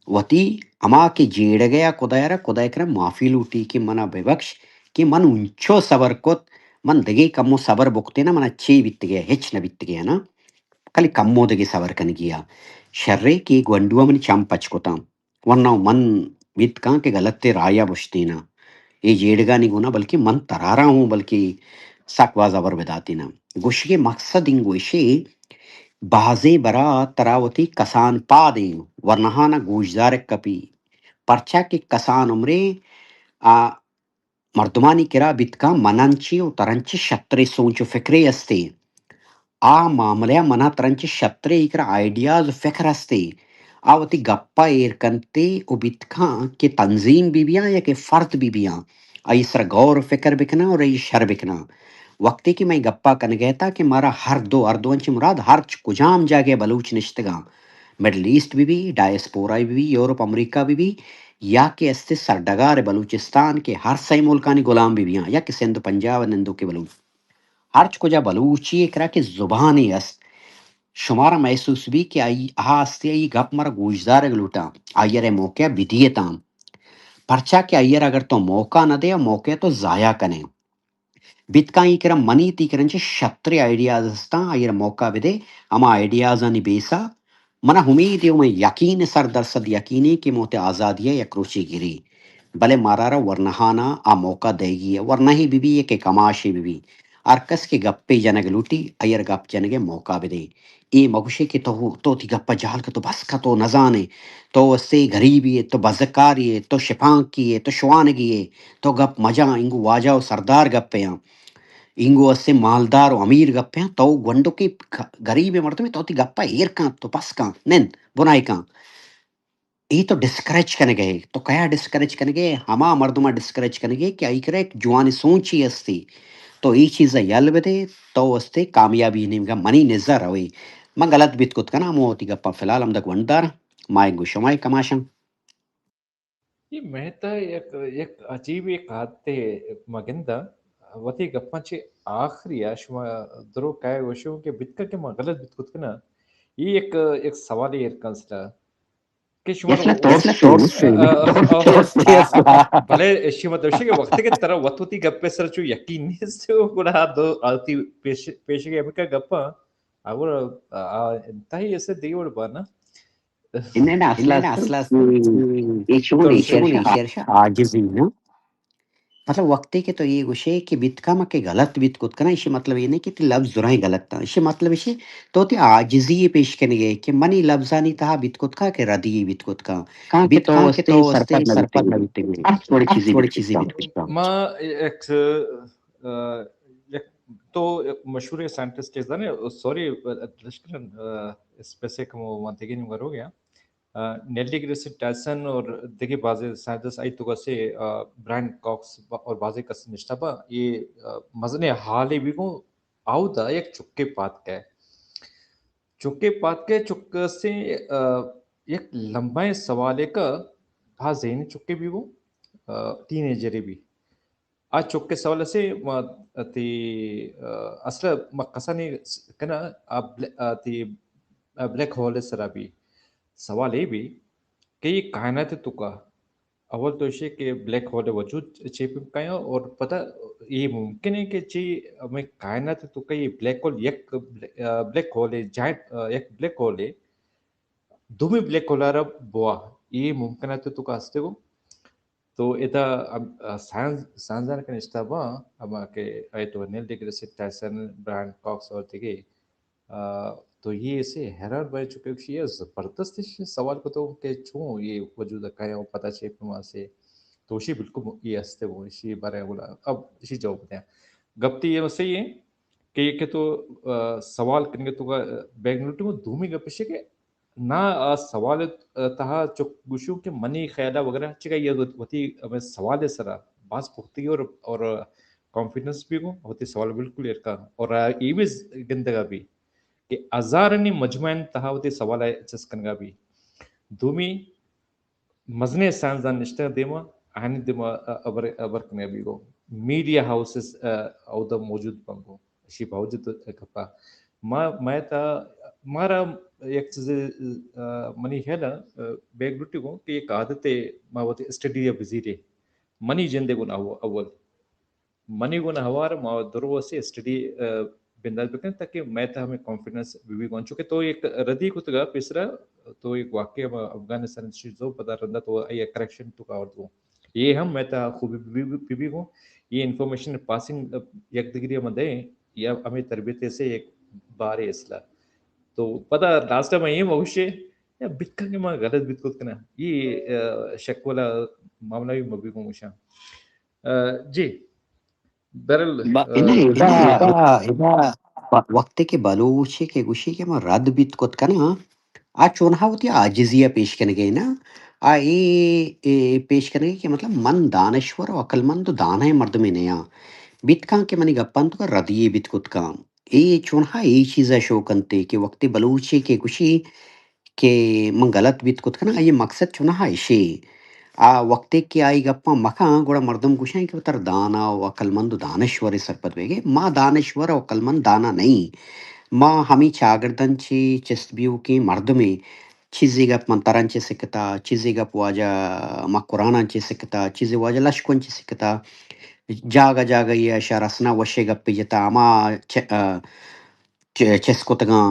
وتی ہما کہ جیڑگ ء خدای را، خدای کرا معافی لوٹی کہ منا ببخش کہ من انچو صبر کت، من دگہ کمو صبر بکتیناں، منا چے بیتگے، ہچ نہ بیتگے نا، کلی کمو دگہ صبر کنگی ء۔ شرے کہ گونڈو ء منی چم پچ کتاں۔ ورنہ من بیت کاں کہ غلط رایا بشتیناں۔ اے جیڑگانی گونا بلکہ من ترارا ہوں، بلکہ سک باز ہبر بداتیناں۔ گوشگے مقصد انگو اشے، بازیں برا ترا وتی کسان پادیں ورنہانا گوشدارگ کپی۔ پرچا کہ کسان عمرے آ مردمانی کرا بیت کاں مننچی و ترنچی شترے سوچ و فکرے استے۔ آ معاملہ ء منا ترنچ شترے ای کرا آئیڈیاز و فکر ہستے، آ وتی گپا ایر کنتے و بیت کاں کہ تنظیم بہ بیاں یا کہ فرد بہ بیاں، آئی سر غور و فکر بکناں اور آئی شر بکناں۔ وقتی کہ مئے گپا کنگے تا کہ مارا ہر دو، ہر دو انچ مراد ہرچ کجام جاگہ بلوچ نشتگاں، مڈل ایسٹ بہ بی، ڈائسپورا بہ بی، یورپ امریکہ بہ بی، یا کہ استے سرڈگار بلوچستان کہ ہر سئے ملکانی غلام بہ بیاں، یا کہ سندھ پنجاب نندوکے بلوچ ہرچ کجا بلوچی ء کرا کہ زبانے است، شمارا محسوس بی کہ آئی آ ہستے آئی گپ مارا گوشدارگ لوٹاں، آئی ء را موقع بدیتاں۔ پرچا کہ آئی ء را اگر تو موقع نہ دے، موقع تو ضائع کنے۔ بیت کاں ای کرا منی تی کرن چہ شترے آئیڈیاز ہستاں، آئی ء را موقع بدے، ہما آئیڈیازانی بیسا منا امیدے و من یقین، صد درصد یقینے کہ موت آزادی ء یک روچے گری، بلے مارا را ورنہانا آ موقع دئیگی ء، ورنہے بہ بی یا کہ کماشے بہ بی، ہر کس کہ گپے جنگ لوٹی، آئی ء را گپ جنگ ء موقع بدے۔ اے مگوشے کہ تو، تو وتی گپ ء جہل کن، تو بس کن، تو نزانے، تو اسے غریبے ئے، تو بزکارے ئے، تو شپانکے ئے، تو شوانگے ئے، تو گپ مجاں، انگو واجہ و سردار گپے آں۔ اینگو اسے مالدار و امیر گپے آں، تو گونڈکیں ک-، گریبیں مردمے، تو وتی گپا ایر کن، تو بس کن، نند، بنائے کن۔ اے تو ڈسکریج کنگے، تو کیا ڈسکریج کنگے؟ ہما مردما ڈسکریج کنگے کہ آئی کرا یک جوانیں سوچے ہستی۔ تو اے چیزا یل بدے، تو استے کامیابی نیمگا منی نزا روے۔ من غلط بیت کت کناں، ہمو وتی گپاں فی الحال ہمدا گونڈ داراں۔ ما اینگو شمئے کماشاں۔ اے مئے تہ یک، یک عجیبیں عادتے ما گنداں۔ وتی گپاں چہ آخری ء شما درو کائے گوشو کہ بیت کن کہ ما غلط بیت کت کناں۔ اے یک، یک سوالے ایر کن سرا کہ شما مسئلہ تو، ترس، ترس، آ، آ، آ، ترس، آ، ترس۔ بلے ایشی مطلب ایشی کہ وقتی کہ ترا وت وتی گپے سر چو یقین نیست، گڑا دو آتی پیش، پیشگی ہمکا گپاں، آ، گڑا، آ، انتہائی ایسے دیوڑ بانا۔ انہیں نا اصل، انہیں نا اصل، اصل، اے، اے چون اے شعر شاہ؟ عاجزی نا۔ مطلب وقتے کہ تو اے گوشے کہ بیت کن کہ غلط بیت کت کناں، ایشی مطلب اے نہ کہ تی لفظ زرائیں غلط آں۔ ایشی مطلب ایشی تو تی عاجزی پیش کنگے کہ منی لفظانی تہا بیت کت کن کہ ردی بیت کت کن۔ کان کہ بیت تو کن کہ استے تو استے سرپد نہ بیتگے۔ ہر وڑیں چیزے بیت کت کن۔ ما ایک، آ، یک تو مشہور سائنٹسٹ چیز دانے، سوری، لشکرن، آ، اسپیسے کمو من دگہ نیمگا رو گیا۔ آ، نیل ڈیگریس ٹائسن اور دگہ بازیں سائنٹسٹ آئی توکا سے، آ، برائن کاکس با-، اور بازیں کس نشتہ با، یہ، آ، مزنیں حالے بی گوں، آودا یک چکے پاد کئے۔ چکے پاد کئے، چک سے، آ، یک لمبائیں سوالے کا، بھا ذہنی چکے بی گوں، آ، ٹین ایجرے بی۔ آ چک ء سوال اسے ما تی، آ، اصل ء ما کسانی س-، کنا آ بل-، آ تی، آ بلیک ہول ء سرا بی۔ سوال اے بی کہ اے کائنات ء توکا اول تو ایشی کہ بلیک ہول ء وجود چے پیم کایاں اور پدا اے ممکن ہے کہ چی ہمیں کائنات ء توکا اے بلیک ہول یک بل-، آ، بلیک ہول ہے، جائنٹ، آ، یک بلیک ہول ہے، دومی بلیک ہول ء را بوا، اے ممکنات ء توکا ہستے گو؟ تو ادا اب، آ، سائنس، سائنسدان کہ نشتہ باں، ہما کہ آئی تو نیل ڈیگریس ٹائسن، برائن کاکس اور دیگے، آ، تو یہ اسے حیران بھائی چکے کہ یہ زبردست سوال کو تو کہ چون یہ وجود کا ہے، پتہ چے پہ ما سے۔ تو اسی بالکل یہ ہستے وہ، اسی بارے بولا۔ اب اسی جواب دیں۔ گپ تو یہ صحیح ہے کہ یہ کہ تو، آ، سوال کرنے تو کا بیگ نوٹ میں دومی گپ ہے کہ نا، آ سوال ءِ تہا چک گوشوں کہ منی خیال ءَ وغیرہ چکا یہ وتی ہمے سوال ءِ سرا باز پختگی اور، اور کانفیڈنس بھی گوں، وتی سوال بالکل ایر کاں اور اے بھی گندگا بھی کہ ہزارانی مجمع ءِ تہا وتی سوال ءَ چست کنگا بھی۔ دومی، مزنیں سائنسدان نشتگ دیما، آہانی دیما ہبر، ہبر کنگا بھی گوں۔ میڈیا ہاؤسز، آ، اودا موجود بنگوں۔ اشی باوجود گپا۔ ما، ما تا، مارا یک چیزے، آ، منی خیال ءَ، آ، بیگ لوٹی گوں کہ یک عادتے ما وتی اسٹڈی ءَ بزیرے۔ منی جندے گوں اول، اول۔ منی گوں ہوار ما درو سے اسٹڈی، آ، بندات بکن تاکہ مئے تہا ہمے کانفیڈنس بہ بی گوں۔ چونکہ تو یک ردی کتگا پیسرا، تو یک واقعہ ما افغانستان چیزو پدا رندا تو اے کریکشن تو کاورت گوں۔ یہ ہم مئے تہا خوبی بہ بی، بہ بی گوں۔ یہ انفارمیشن پاسنگ یک دگری ہم دیں، یا ہمیں تربیت سے یک بارے اصلاح۔ تو پدا لاسٹ ٹائم یہ موشے، یا بتکا کہ ما غلط بیت کت کنا۔ یہ، آ، شک والا معاملہ بھی مبی گوں مشاں۔ آ، جی۔ برل، با-، آ، ادا، ادا، ادا و-، وقتے کہ بلوچے کہ گوشی کہ ما رد بیت کت کناں، آ چونہا وتی عاجزی ءَ پیش کنگے نا، آ اے، اے پیش کنگے کہ مطلب من دانشور و عقلمند و دانائیں مردمے نیاں۔ بیت کاں کہ منی گپاں تو ردی بیت کت کاں۔ اے چونہا اے چیز ءَ شو کنتے کہ وقتے بلوچے کہ گوشی کہ من غلط بیت کت کناں، آئی مقصد چونہا اشے۔ آ وقتے کہ آئی گپاں مکاں، گڑا مردم گوشاں کہ وتر دانا و عقلمند و دانشورے سرپد بیگے۔ ما دانشور و عقلمند دانا نہیں۔ ما ہمیں چاگردن چی چست بیوکیں مردمے۔ چیزے گپ من تران چی سکتا، چیزے گپ واجہ مکرانان چی سکتا، چیزے واجہ لشکون چی سکتا۔ جاگہ جاگہ یہ شہر اسنا وشے گپے جتا، ہما چ-، آ، چ-، چست کتگاں،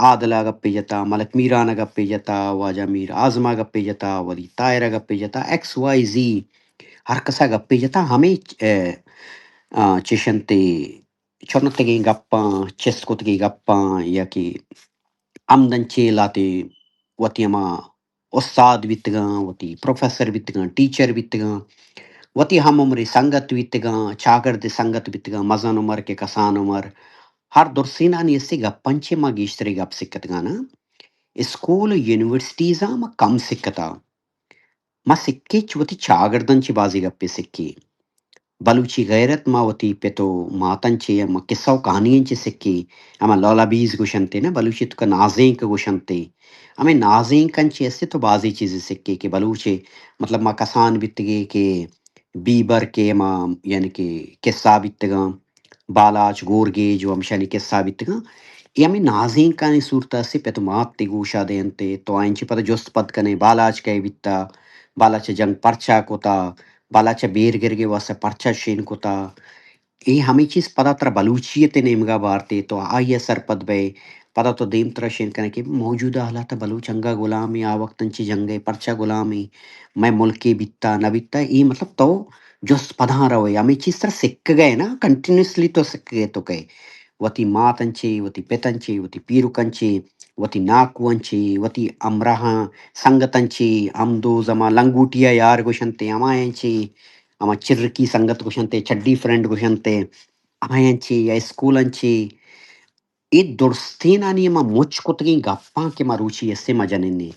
عادل ءَ گپے جتا، ملک میران ءَ گپے جتا، واجہ میر اعظم ءَ گپے جتا، ولی طاہر ءَ گپے جتا، ایکس وائی زی، ہر کسا گپے جتا، ہمیں، اے، آ، چشنتے چنتگیں گپاں، چست کتگیں گپاں، یا کہ ہمدن چیلاتے وتی ہما استاد بیتگاں، وتی پروفیسر بیتگاں، ٹیچر بیتگاں، وتی ہم عمرے سنگت بیتگاں، چاگرد سنگت بیتگاں، مزن عمر کہ کسان عمر، ہر درسینانی اسے گپاں چے ما گیشترے گپ سکتگاں نا۔ اسکول و یونیورسٹیزاں ما کم سکتا۔ ما سکے چہ وتی چاگرداں چہ بازی گپے سکے۔ بلوچی غیرت ما وتی پت و ماتاں چہ، ما قصہ و کہانیاں چہ سکے۔ ہما لالابیز گوشنتے نا، بلوچی توکا نازینک گوشنتے۔ ہمے نازینکاں چہ اسے تو بازی چیزے سکے کہ بلوچے، مطلب، ما کسان بیتگے کہ بیبر کہ ما، یعنی کہ قصہ بیتگاں۔ بالاچ، گورگیج و ہمشانی قصہ بیتگاں۔ اے ہمے نازینکانی صورت ءَ سے پت و مات تئی گوشا دینتے، تو آئین چہ پدا جست پد کنے، بالاچ کئے بیتا، بالاچ جنگ پرچا کتا، بالاچ بیر گرگے واسطہ پرچا شین کتا۔ اے ہمے چیز پدا ترا بلوچی تے نیمگا بارتے، تو آئی ءَ سرپد بئے، پدا تو دیم ترا شین کنے کہ موجودہ حالات بلوچ انگا غلامے، آ وقت انچی جنگے پرچا غلامے، مئے ملکے بیتا نہ بیتا، اے مطلب تو جست پداں روئے، ہمے چیز ترا سکگئے نا، کنٹینیوسلی تو سکگئے تو کئے۔ وتی ماتاں چے، وتی پتاں چے، وتی پیرکاں چے، وتی ناکواں چے، وتی ہمراہاں، سنگتاں چے، ہم دو زمان لنگوٹیا یار گوشنتے، ہمایاں چے، ہما چرکی سنگت گوشنتے، چڈی فرینڈ گوشنتے، ہمایاں چے یا اسکولاں چے۔ اے درستینانی ہما مچ کتگیں گپاں کہ ما روچی اسے ما جننے۔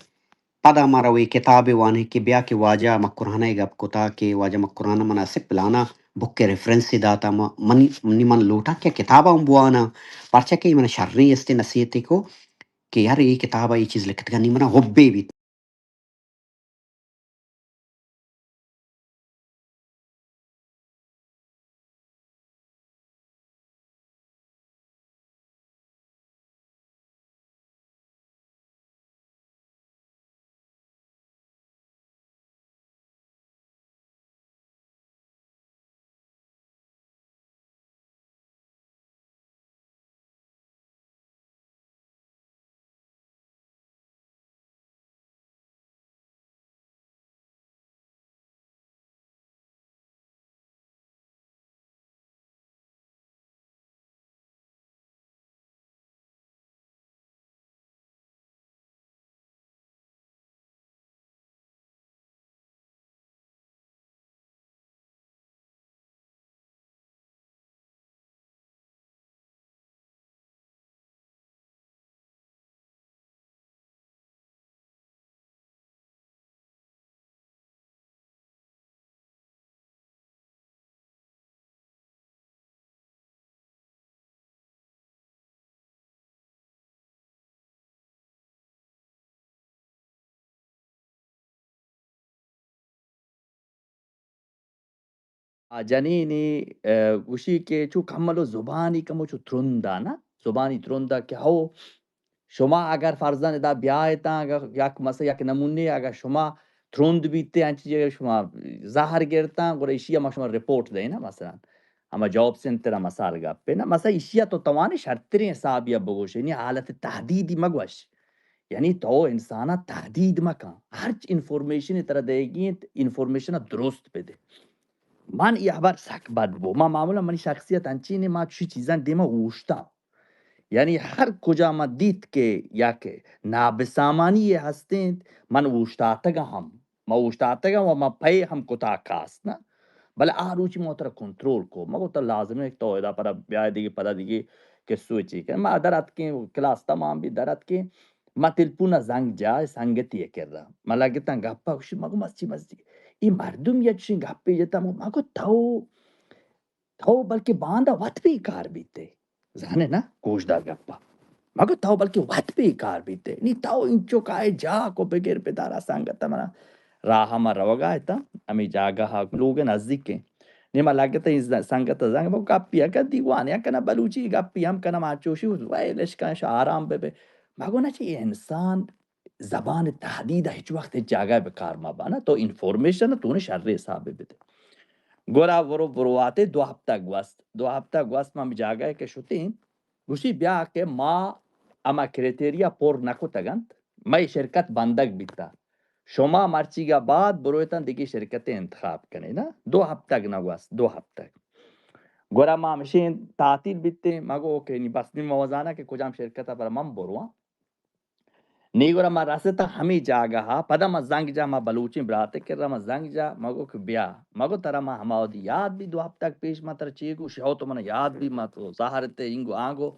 پدا ما روے کتابے وانے کہ بیا کہ واجہ مکرانہ ءَ گپ کتا کہ واجہ مکرانہ منا اسے پلانا بک ءِ ریفرنسے داتا، ما، منی، منی من لوٹاں کہ کتابا ہم بواناں، پرچا کہ منا شریں استے نصیحتے کو کہ یار اے کتابا اے چیز لکھتگا نی منا حبے بیت۔ جنینے، ء، گوشی کہ چو کملو زبانی کمو چو ترندا نا، زبانی ترندا کہ ہو، شما اگر فرضاً ادا بیایتاں، اگر یک مثلاً یک نمونے، اگر شما ترند بیتے، انچی جگہ شما زہر گرتاں، گڑا ایشی ما شما رپورٹ دیں نا، مثلاً ہما جاب سنتر مثال گپے نا، مثلاً ایشی تو توانی شرتریں حسابی بگوش، یعنی حالت تہدیدی مگوش، یعنی تو انسانا تہدید مکن، ہرچ انفارمیشن ترا دیگی انت، انفارمیشن درست بدے۔ من یہ ہبر سک بد بو، ما معمولاً منی شخصیت انچین، ما چی چیزاں دیما اوشتاں، یعنی ہر کجا ما دیت کہ یک نابسامانی ہستیں، من اوشتاتگاں ہم، ما اوشتاتگاں و ما پے ہم کتا کاست نا، بلے آ روچی ما ترا کنٹرول کو، ما گوتا لازم ہے تو ادا پدا بیائے دیگه، پدا دیگه کسو چی کن۔ ما در اتکیں، کلاس تمام بی، در اتکیں، ما تلپون زنگ جا سنگتی کرا، ما لگتاں گپا، گوشی مگو مستی مستی، ای مردم یا چین گپے جتا، ما گو تو تو بلکہ باندا وت بیکار بیتے۔ زانے نا، گوشدار گپا۔ مگو تو بلکہ وت بیکار بیتے۔ نی تو انچو کائے جا کو بگر پہ دارا سنگت منا راہ ما روگا اتاں، ہمیں جاگہ ہا لوگ نزدیک ہیں۔ نی ما لگتا اس سنگت زنگ بو گپی اکا دیوان یا کنا بلوچی گپی ہم کنا ما چوشی وے لشکان شا آرام بے بے۔ مگو نا چی انسان زبان تہدید ء ہچ وقت ہچ جاگہ ء بہ کار مہ بانا، تو انفارمیشن ء تو نے شر حساب ء بدے۔ گڑا ورو برواتے دو ہفتہ گوست، دو ہفتہ گوست ما ہمے جاگہ ء کہ شتیں، گوشی بیا کہ ما ہما کریٹیریا پر نہ کتگ انت، مئے شرکت بندگ بیتا، شما مرچیگا بعد برویتاں دگہ شرکت انتخاب کنے نا، دو ہفتگ نہ گوست، دو ہفتگ۔ گڑا ما ہمشیں تعطیل بیتیں، ما گو اوکے نی بس نی ما وزانا کہ کجام شرکت ء پر من برواں۔ نی گڑا ما رستاں ہمے جاگہ ء، پدا ما زنگ جا، ما بلوچیں برات ء کرا ما زنگ جا، ما گو کہ بیا، ما گو ترا ما ہما وہدی یاد بی دو ہفتگ پیش ما ترا چی گو شو تو من یاد بی ما تو ظاہر تے اینگو آنگو،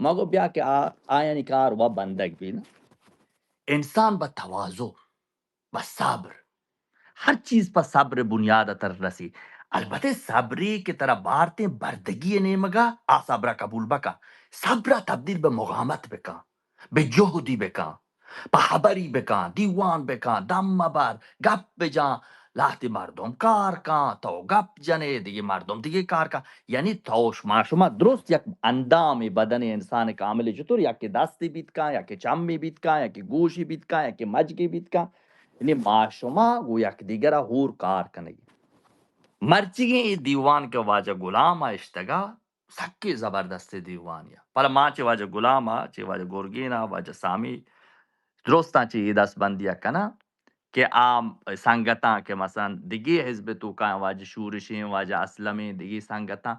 ما گو بیا کہ آ، آیانی کار و بندگ بی نا۔ انسان با تواضع، با صبر، ہر چیز پہ صبر بنیاد ء تر رسی۔ البتہ صبرے کہ ترا بارتیں بردگی ء نیمگا آ صبر ء قبول بکا، صبر ء تبدیل بہ مغامت بکا۔ بہ جہدی بکن، پہ ہبری بکن، دیوان بکن، دم مبر، گپ بجن، لہتے مردم کار کن، تو گپ جنے، دگہ مردم دگہ کار کن۔ یعنی تو ش-، ما شما درست یک اندام بدن انسان کامل چطور، یکے دستی بیت کن، یکے چمی بیت کن، یکے گوشی بیت کن، یکے مجگی بیت کن۔ یعنی ما شما گو یک دیگر ہور کار کنگی۔ مرچیگیں اے دیوان کہ واجہ غلام اشتگا، سکیں زبردستیں دیوانے ء۔ پدا ما چہ واجہ غلام ء، چہ واجہ گرگین ء، واجہ سامی درستاں چہ اے دست بندی ء کناں کہ آ سنگتاں کہ مثلاً دگہ حزب ء توکا واجہ شورشیں، واجہ اسلمیں، دگہ سنگتاں،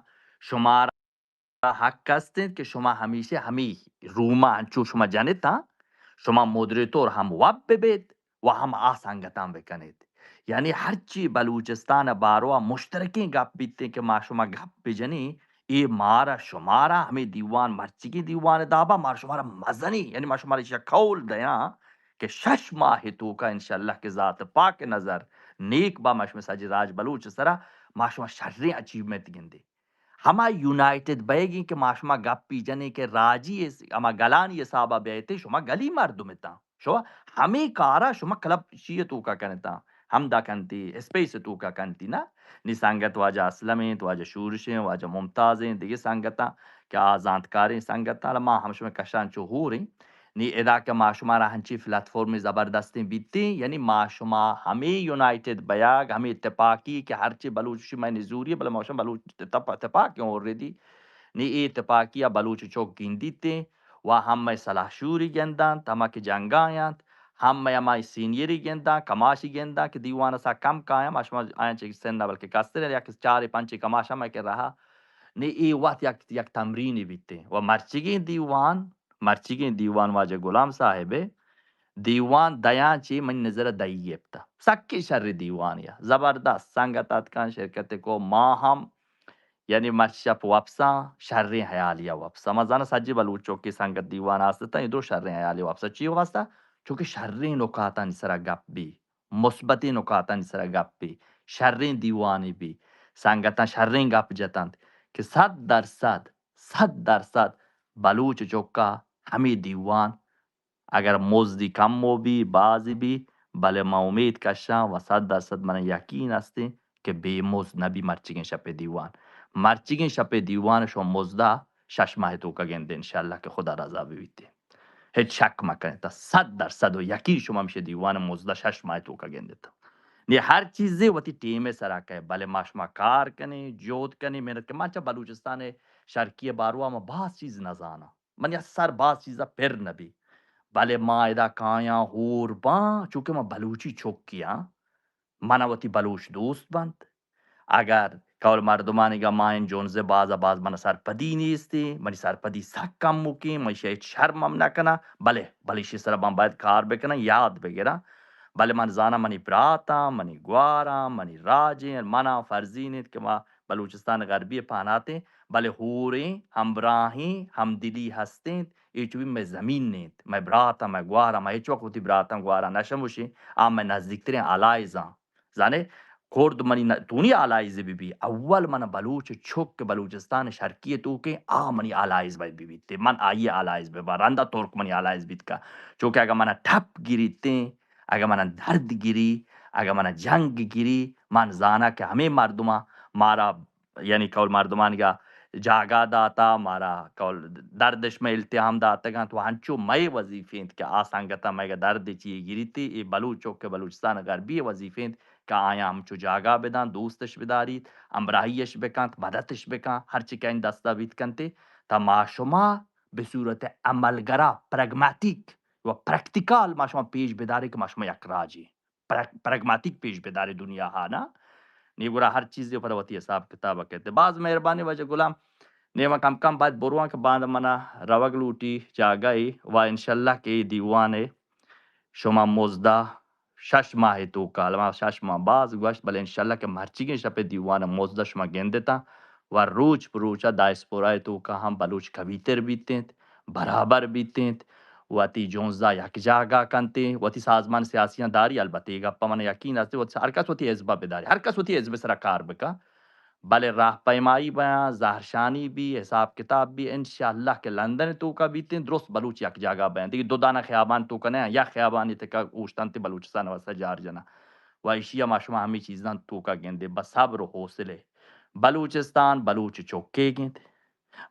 شمارا حق است انت کہ شما ہمیشہ ہمے روما انچو شما جنتاں، شما مودریتور ہم وپ بہ بیت، و ہم آ سنگتاں بکنیت۔ یعنی ہرچی بلوچستان ء باروا مشترکیں گپ بیتیں کہ ما شما گپ بجنیں، اے مارا شمارا ہمے دیوان، مرچیگیں دیوان ء دابا ما شمارا مزنیں، یعنی ما شمارا ایشی ء قول دیاں کہ شش ماہ ء توکا انشاءاللہ کہ ذات پاک ء نظر نیک با، ما شمے سجی راج بلوچ ء سرا ما شما شریں اچیومنٹ گندیں۔ ہما یونائیٹڈ بئیگیں کہ ما شما گپی جنیں کہ راجی اس-، ہما گلانی حسابا بیایتے، شما گلی مردم اتاں۔ شما ہمے کارا شما کلب شی توکا کنتاں، ہمدا کنتی، اسپیس توکا کنتی نا۔ نی سنگت واجہ اسلم انت، واجہ شورش انت، واجہ ممتاز انت، دگہ سنگتاں کہ آ زانتکاریں سنگتاں، ما ہم شما کشان چو ہور ایں۔ نی ادا کہ ما شمارا ہنچی پلیٹ فارم زبردستیں بیتیں، یعنی ما شما ہمے یونائیٹڈ بیاگ، ہمے اتفاقی کہ ہرچی بلوچ شی مئے نزوری، بلے ما شما بلوچ تپ-، اتفاق ایں اوریڈی۔ نی اے اتفاقی ء بلوچ چوک گندیتیں و ہم مئے سلاح شوری گندانت، ہما کہ جنگا انت، ہم مئے ہما سینئری گنداں، کماشی گنداں کہ دیوان ء سا کم کایاں، ما شما آیاں چہ سن ء بلکہ کستر یا کہ چار پنچ کماش ہم کہ رہا۔ نی اے وقت یک، یک تمرینی بیتیں و مرچیگیں دیوان مرچیگیں دیوان واجہ غلام صاحب ء دیوان دیاں چی منی نظر ء دئی گپتہ۔ سکیں شریں دیوانے ء۔ زبردست سنگت اتکاں شرکت کو، ما ہم یعنی مرچی شپ وپساں شریں حیالی ء وپساں۔ ما زاناں سجی بلوچ چوکی سنگت دیوان آستہ ایں، دو شریں حیالی وپساں۔ چی واسطہ؟ چونکہ شریں نکاتانی سرا گپ بی۔ مثبتیں نکاتانی سرا گپ بی، شریں دیوانے بی، سنگتاں شریں گپ جتنت کہ صد درصد، صد درصد بلوچ چکا ہمے دیوان اگر مزدی کم و بی، بازی بی، بلے ما امید کشاں و صد درصد من یقین ہستیں کہ بے مزد نہ بی مرچیگیں شپے دیوان۔ مرچیگیں شپے دیوان شما مزدا شش ماہ توکا گندے، انشاءاللہ کہ خدا رضا بہ بیت۔ ہچ شک مکن، تا صد درصد و یقین شما ہمشی دیوان مزدا شش ماہ توکا گندتا۔ نی ہر چیزے وتی ٹیمے سرا کئے، بلے ما شما کار کنیں، جہد کنیں، محنت کنیں۔ من چہ بلوچستان شرقی باروا ما باز چیز نزاناں۔ من یا سر باز چیزا پر نبی۔ بلے ما ادا کایاں ہور باں، چونکہ ما بلوچی چکی آں، منا وتی بلوچ دوست بنت۔ اگر کول مردمانیگا ما این جنزے باز ء باز منا سرپدی نیستی، منی سرپدی سک کموکیں، من ایشی ء ہچ شرم ہم نہ کناں، بلے، بلے ایشی سرا من باید کار بکناں، یاد بگراں۔ بلے من زاناں منی براتاں، منی گواراں، منی راجیں، منا فرضی نیت کہ ما بلوچستان غربی ء پہناتیں، بلے ہوریں، ہمبراہیں، ہمدلی ہستیں، اے چو بی مئے زمین انت، مئے براتاں، مئے گواراں، ما ہچ وقت وتی براتاں گواراں نہ شموشیں، آ مئے نزدیکتریں الائیز آں۔ زانے، کرد منی نہ، دونی الائیز بہ بی، اول من بلوچ چک کہ بلوچستان شرقی توکیں، آ منی الائیز باید بہ بیت۔ من آئی الائیز بہ باں، رندا ترک منی الائیز بیت کا۔ چونکہ اگہ من ٹپ گریتیں، اگہ من درد گری، اگہ من جنگ گری، من زاناں کہ ہمے مردماں مارا یعنی کول مردمانگا جاگہ داتا، مارا کول دردش مئے التیام داتگاں، تو ہنچو مئے وظیفہ انت کہ آ سنگتاں مئیگا درد چی گریتی، اے بلوچ چک بلوچستان غربی وظیفہ انت کہ آیاں ہمچو جاگہ بداں، دوستش بداریت، ہمراہیش بکنت، مددش بکن، ہرچی کہ این دستا بیت کنتے، تا ما شما بہ صورت عملگرا، پریگماتیک و پریکٹیکال ما شما پیش بداریں کہ ما شما یک راجے۔ پرگ-، پریگماتیک پیش بدارے دنیا ہا نا۔ نی گڑا ہر چیزے پدا وتی حساب کتاب کتے۔ باز مہربانی واجہ غلام۔ نی ما کم کم باید برواں کہ باند منا روگ لوٹی جاگہ ای و انشاءاللہ کہ اے دیوان ء شما مزدا شش ماہ توکا، ما شش ماہ باز گوشت، بلے انشاءاللہ کہ مرچیگیں شپ دیوان مزدا شما گندتاں و روچ پہ روچا ڈائسپورا توکا ہم بلوچ قوی تر بیت انت۔ برابر بیت انت، وتی جنزا یک جاگہ کنت، وتی سازمان سیاسیاں داری، البتہ اے گپا من یقین است، وت-، ہر کس وتی حزبا بداری، ہر کس وتی حزب سرا کار بکن، بلے راہپیمائی بیاں، زہرشانی بی، حساب کتاب بی، انشاءاللہ کہ لندن توکا بیت انت، درست بلوچ یک جاگہ بیاں، دگہ دو دانہ خیابان توکا نہ، یک خیابانی تکا اوشتنت بلوچستان واسطہ جار جنا۔ و ایشی ما شما ہمے چیزاں توکا گندے، بس صبر و حوصلے۔ بلوچستان بلوچ چکیگ انت۔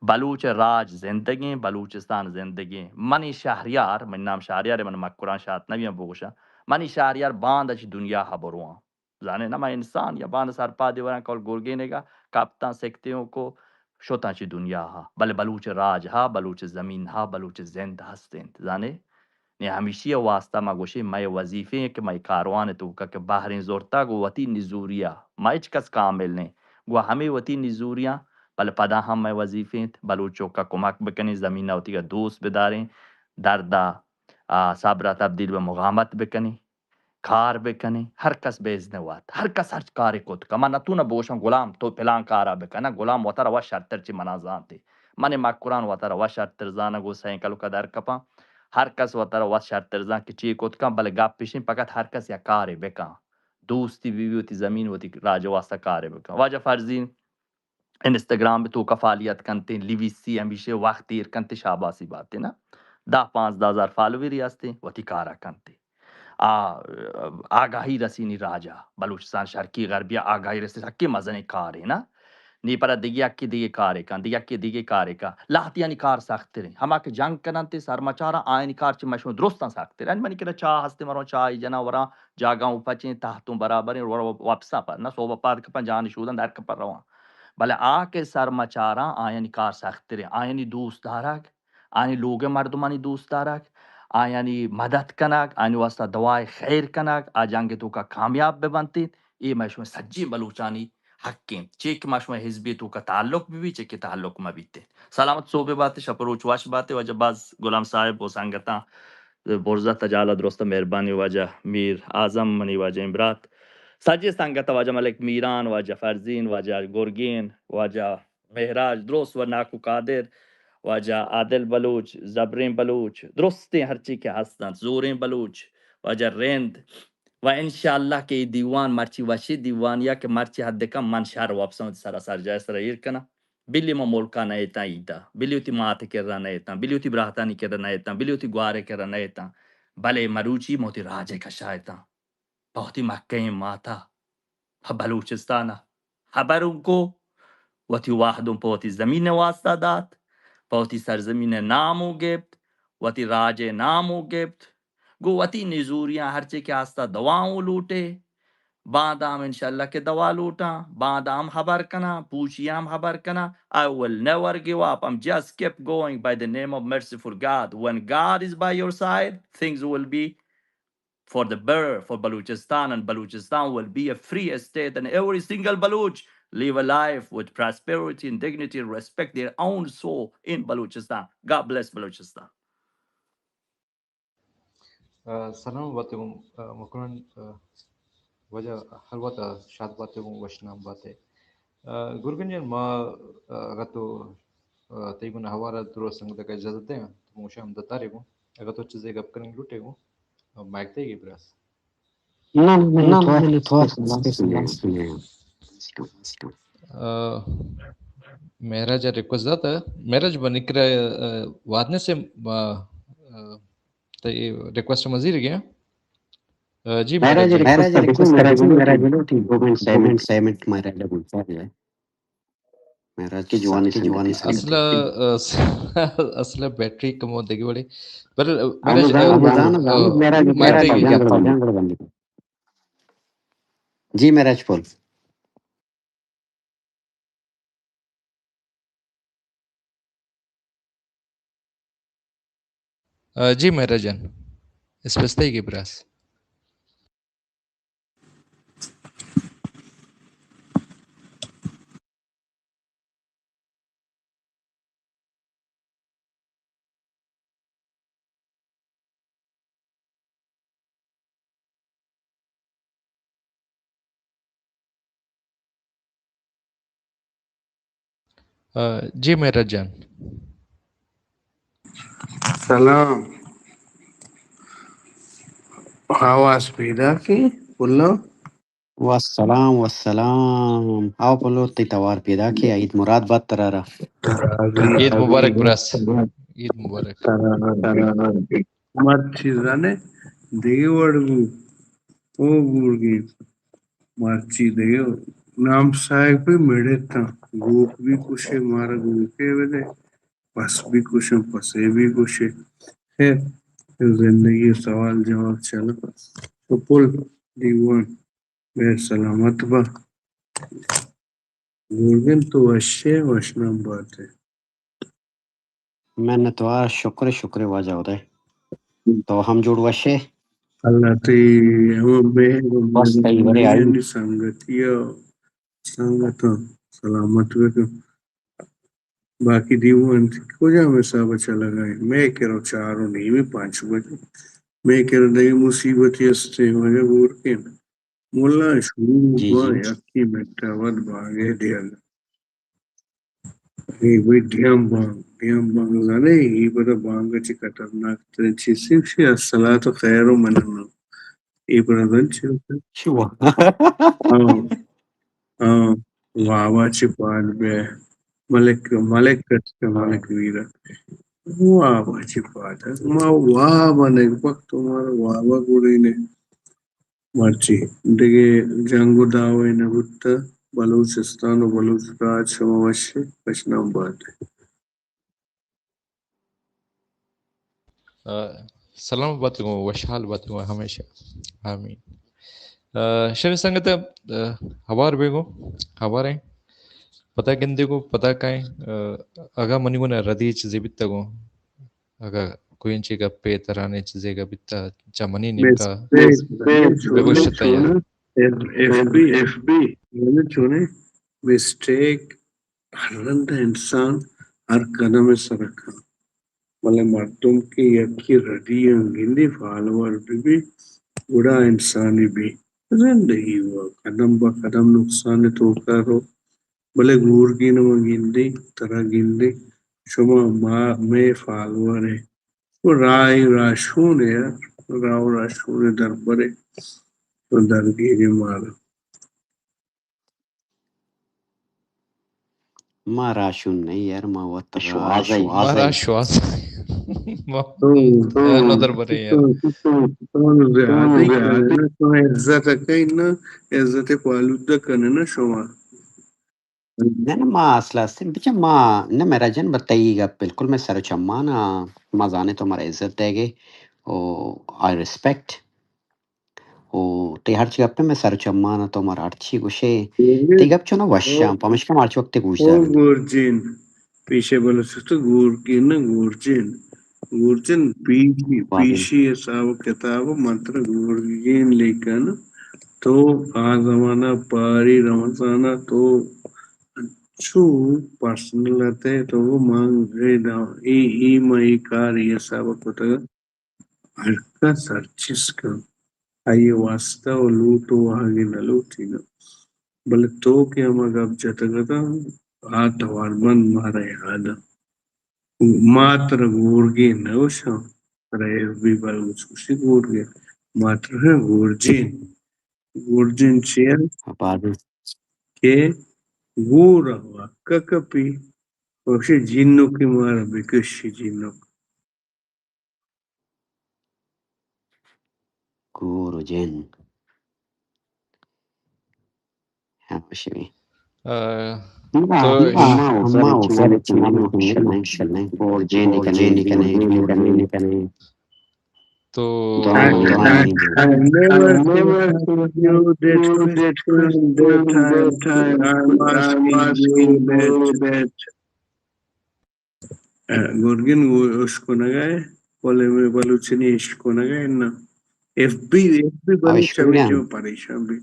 بلوچ راج زندگیں، بلوچستان زندگیں۔ منی شہریار، منی نام شہریار، من مکران شات نبیاں بگوشاں۔ منی شہریار باند چہ دنیا ہا برواں۔ زانے نہ، ما انسان یا باند سرپادی وراں کول گرگینگا کپتاں سکتیوں کو شتاں چہ دنیا ہا۔ بلے بلوچ راج ہا، بلوچ زمین ہا، بلوچ زند ہست انت۔ زانے؟ نی ہمیشی ء واسطہ ما گوشیں، مئے وظیفہ ایں کہ مئے کاروان ء توکا کہ بحرین زرتگ و وتی نزوری ء ما ہچ کس کامل نیں، گوں ہمے وتی نزوریاں، بلے پدا ہم مئے وظیفہ انت بلوچ چوکا کمک بکنیں، زمین ء وتیگا دوست بداریں، درد ء، آ، صبر ء تبدیل بہ مغامت بکنیں، کار بکنیں، ہر کس بہ اذن وت، ہر کس ہر کارے کت کن۔ من نتوناں بگوشاں غلام تو پلان کارا بکن، نہ، غلام وترا وت شرتر چہ منا زانتے۔ من مکران وترا وت شرتر زاناں، گوں سائیکل کا در کپاں۔ ہر کس وترا وت شرتر زان کہ چی کت کن، بلے گپ ایش انت، فقط ہر کس یک کارے بکن۔ دوستی بی بی، وتی زمین، وتی راج واسطہ کارے بکن۔ واجہ فرزین انسٹاگرام بہ توکا فعالیت کنتے، لیویسی ہمیشہ وقت ایر کنتے، شاباسی باتے نا۔ دہ پانزدہ ہزار فالووری ہستے، وتی کارا کنتے۔ آ، آگاہی رسینی راجا، بلوچستان شرقی غربی آگاہی رسینی، سکیں مزنیں کارے نا۔ نی پدا دگہ یکے دگہ کارے کن، دگہ یکے دگہ کارے کن۔ لہتیانی کار سخت تریں۔ ہما کہ جنگ کننت سرمچاراں، آیانی کار چہ مشوں درستاں سخت تریں۔ منی کرا چاہ ہستے، مروں چاہ جناں وراں، جاگاں و پچیں، تحتوں برابریں، وراں واپساں پر نہ، صوبہ پاد کپاں، جانی شوداں در کپاں رواں۔ بلے آ کہ سرمچاراں، آیانی کار سخت تریں۔ آیانی دوست دارگ، آیانی لوگ ء مردمانی دوست دارگ، آیانی مدد کنگ، آیانی واسطہ دعائے خیر کنگ، آ جنگ ء توکا کامیاب بہ بنت انت، اے مئے شمئے سجیں بلوچانی حق انت، چے کہ ما شمئے حزبے توکا تعلق بہ بیت، چے کہ تعلق مہ بیت انت۔ سلامت صحبے بات، شپ روچ وش بات، واجہ باز غلام صاحب و سنگتاں برزت ء جال ء درست مہربانی، واجہ میر اعظم، منی واجہ امرات، سجیں سنگت، واجہ ملک میران، واجہ فرزین، واجہ گرگین، واجہ مہراج درست و ناکو قادر، واجہ عادل بلوچ، زبریں بلوچ، درستیں ہرچی کہ ہست انت، زوریں بلوچ، واجہ رند، و انشاءاللہ کہ اے دیوان مرچی وشیں دیوان یا کہ مرچی حد کم من شہر واپساں وتی سرا سرجاہ سرا ایر کناں۔ بلی ما ملکا نہ اتاں ایدا، بلی وتی مات کرا نہ اتاں، بلی وتی براتانی کرا نہ اتاں، بلی وتی گوارے کرا نہ اتاں، بلے مروچی ما وتی راج کشا اتاں۔ پہ وتی مکہیں ماتا پہ بلوچستان ءَ ہبر اوں کو، وتی وہد اوں پہ وتی زمین ءِ واسطہ دات، پہ وتی سرزمین ءِ نام اوں گپت، وتی راج ءِ نام اوں گپت، گوں وتی نزوریاں ہرچے کہ ہستہ دوا اوں لوٹے، باندا ہم انشاءاللہ کہ دوا لوٹاں، باندا ہم ہبر کناں، پوشی ہم ہبر کناں۔ I will never give up. I'm just keep going by the name of merciful God. When God is by your side, things will be for the better for Balochistan, and Balochistan will be a free state, and every single Baloch live a life with prosperity and dignity and respect their own soul in Balochistan. God bless Balochistan. آ، سلام بات گوں، آ، مکران، آ، واجہ ہر وقت شاد بات گوں، وشنام بات ئے۔ آ، گرگن جان، ما، آ، اگاں تو، آ، تئی گون ہوار ءَ درو سنگت ءَ اجازت دے، تو موشا ہم دتارے گوں۔ اگاں تو چیزے گپ کنگ لوٹے گوں، آ، مائک تئی گی براس۔ نہ، نہ، نہ، تو، تو، آ، مہراج ءَ ریکویسٹ دات۔ مہراج بنکر، آ، وادنے سے، آ، آ، تئی ریکویسٹ مزیر گیا۔ آ، جی، مہراج مہراج جی۔ مہراج ریکویسٹ، مہراج جی، مہراج جی۔ دو منٹ، سہ منٹ، سہ منٹ مہراج ءَ بولتا ہے۔ مہراج کی جوانی، جوانی سنگت۔ اصل، آ، اصل بیٹری کم ہو دگی وڑی۔ پر، آ، مہراج، آ، مہراج، آ، مہراج، مہراج، مہراج، مہراج، مہراج۔ جی، مہراج پول۔ آ، جی مہراج جان، اسپیس تئی گی براس۔ آ، جی مہراج جان۔ سلام۔ آواز پیداک ایں، پلو؟ والسلام، والسلام۔ آؤ پلو، تئی توار پیداک ایں، عید مراد بات ترا را۔ ترا بھی، عید مبارک براس۔ عید مبارک۔ ترا، ترا۔ مرچی زانے دگہ وڑ بو۔ او گورگیں، مرچی دگہ نام سائگ پہ مڑتاں۔ گوک بھی کشے، مارا گوکے بدے۔ پس بھی کشن، پسے بھی کشے۔ خیر، زندگی سوال جواب چلتا۔ تو پل دیوان۔ بے سلامت با۔ گورگن تو وشے، وشنام باتے۔ منتوار، شکر، شکر واجہ ہدے۔ تو ہم جوڑ وشے۔ اللہ تئی ہم مہر و بس تئی وڑے آئی۔ مہربانی سنگتی ءَ، سنگتاں سلامت بکن۔ باقی دیوان کجام حساب ءَ چلگ ءَ اِنت؟ مئے کرا چار و نیمے، پنچ بجے۔ مئے کرا دگہ مصیبتے است اِنت، واجہ گورکین۔ ملا شروع جی، بان جی۔ یکی منٹ ءَ وت بانگ ءِ دیگ۔ اے بھئی دیام بانگ، دیام بانگ زانے، اے پدا بانگ ءَ چہ خطرناک ترین چیز چی؟ الصلاۃ خیر من النوم۔ اے پدا زان چی؟ شو۔ ہاں۔ ہاں، واب ءَ چہ پاد بئے۔ ملک، ملک اتک، ملک میر اتک۔ واب ءَ چہ پاد۔ ما واب ءَ نگبک، تو مارا واب ءَ گورینے۔ مرچی دگہ جنگ و دعوے نہ بوتہ۔ بلوچستان و بلوچ راج شما وش، وشنام بات۔ آ، سلام بات گوں، وشحال بات گوں ہمیشہ۔ آمین۔ آ، شر سنگت، آ، ہوار بے گوں، ہوار ایں۔ پدا گندے گوں، پدا کائیں۔ آ، اگاں منی گوں ردی چیزے بیتا گوں، اگاں کوئی انچے گپے ترانے چیزے گا بیتا، چا منی نیمگا بگوشتا یار۔ ایف بی، ایف بی، چونے مسٹیک ہر رند ءَ انسان ہر قدم ءِ سرا کن، بلے مردم کہ یکے ردی ءَ گندی فالوور بہ بی، گڑا انسانے بی۔ زندگی و قدم بہ قدم نقصان ءِ توکا رو، بلے گورگین ءَ ما گندی، ترا گندی، شما ما، مئے فالوور ئے۔ و راہ، راہشون ئے یار، راہ و راہشون ءِ دربر ئے، تو درگیجے مارا۔ ما راہشون نہ ایں یار، ما وت شواز ایں۔ ما راہ شواز ایں۔ واہ۔ تو، تو، نو در برے یار۔ تو، تو، تو زیادہ ہی کرے نا، تو عزت کئی نا، عزت پالودہ کنے نا شما۔ نہ، نہ، ما اصل است، بچہ ما، نہ، میرا جن بتائی گا، بالکل میں سر و چمان آ، ما زانے تو مارا عزت دے گے، او، I respect۔ او تئی ہرچی گپے میں سر چمان تو مارا ہرچی گوشے۔ تئی گپ چونو وشاں، پمشکا ما ہرچ وقت گوش او دارن۔ گورجین، پیشے بلوچ تو گورگین نہ گورجین۔ گورجین پیشی، پیشی حساب کتاب من ترا گورگین لیکن۔ تو آ زمانہ پاری رمضان تو چو پرسنل تے تو من اے دا، اے، اے ما اے کار اے حساب کتگ۔ ہر کس ہر چیز کن، آئی ء واسطہ و لوٹ و واہگے نہ لوٹیناں۔ بلے تو کہ ہما گپ جتگ اتاں، آ تواربند مارا یاد انت۔ ما ترا گورگین نہ گوشاں، ترا ایف بی بلوچ گوشی گورگین، ما ترا گورجین، گورجین چی انت؟ کہ گور ء وک ء کپی، گوشی جنوکی مارا بکشی جنوک۔ گور و جن۔ ہاں، شبی۔ آ، تو ہما، ہما، ہما، ہما، ہما، ہما، ہما، ہما، گور جن کنے، جن کنے، جن کنے۔ تو I, I never told you that Christian that I, I am asking you that. گورگن اشکنگ ء، بلے مئے بلوچانی اشکنگ ء نہ۔ F B, F B Baloch ہمیشہ پریشان بی۔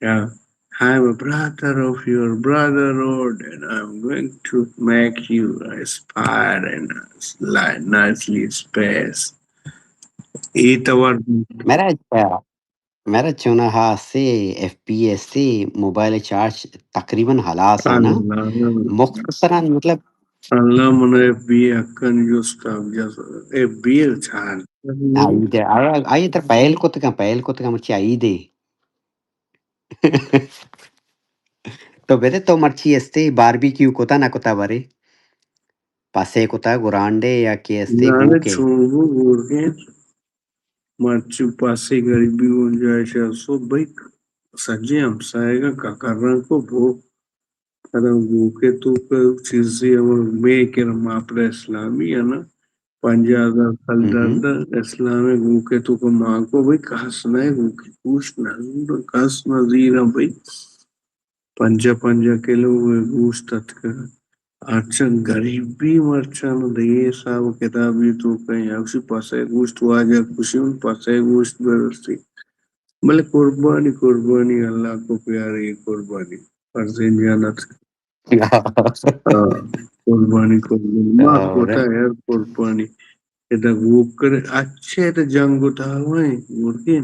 Yeah, I am a brother of your brotherhood and I am going to make you a spy and a sli-, nicely space. اے توار میرا، میرا چونا ہا سے ایف پی ایس سے موبائل چارج تقریباً ہلاس ہے نا۔ اللہ۔ مختصراً مطلب اللہ من ایف بی حقاً جست اب جس ایف بی چارج۔ آئی دے، آئی، آئی تر پہل کتگاں، پہل کتگاں مرچی آئی دے۔ تو بدے تو مرچی استے باربیکیو کتا نہ کتا برے؟ پسے کتا گرانڈے یا کہ استے زانے گوکے؟ چون بو گورگیں مرچی پسے گریبی گنجائش اسو بھئی سجے ہمسایگاں ککران کو بو کدم گوکے تو کہ چیزی ہم مے کر ماپر اسلامی ہے نا۔ پنجاہ ہزار کلدار ہم۔ دا اسلام ء گوکے تو کہ مانکو بھئی کس نہ گوکے گوشت نہ زور کس نہ زیرا بھئی۔ پنجاہ پنجاہ کلو گوشت اتکگ۔ ہرچند گریبی مرچاں دگہ حساب کتابی تو کہیں اوشی پسے گوشت واجہ کشی من پسے گوشت برسی۔ بلے قربانی، قربانی، اللہ کو پیاری قربانی۔ فرزین جان اتک۔ ہاں، قربانی، قربانی۔ ما اور کتا یار قربانی۔ ادا گوکر اچھے ادا جنگ و دعوائیں، گورگیں،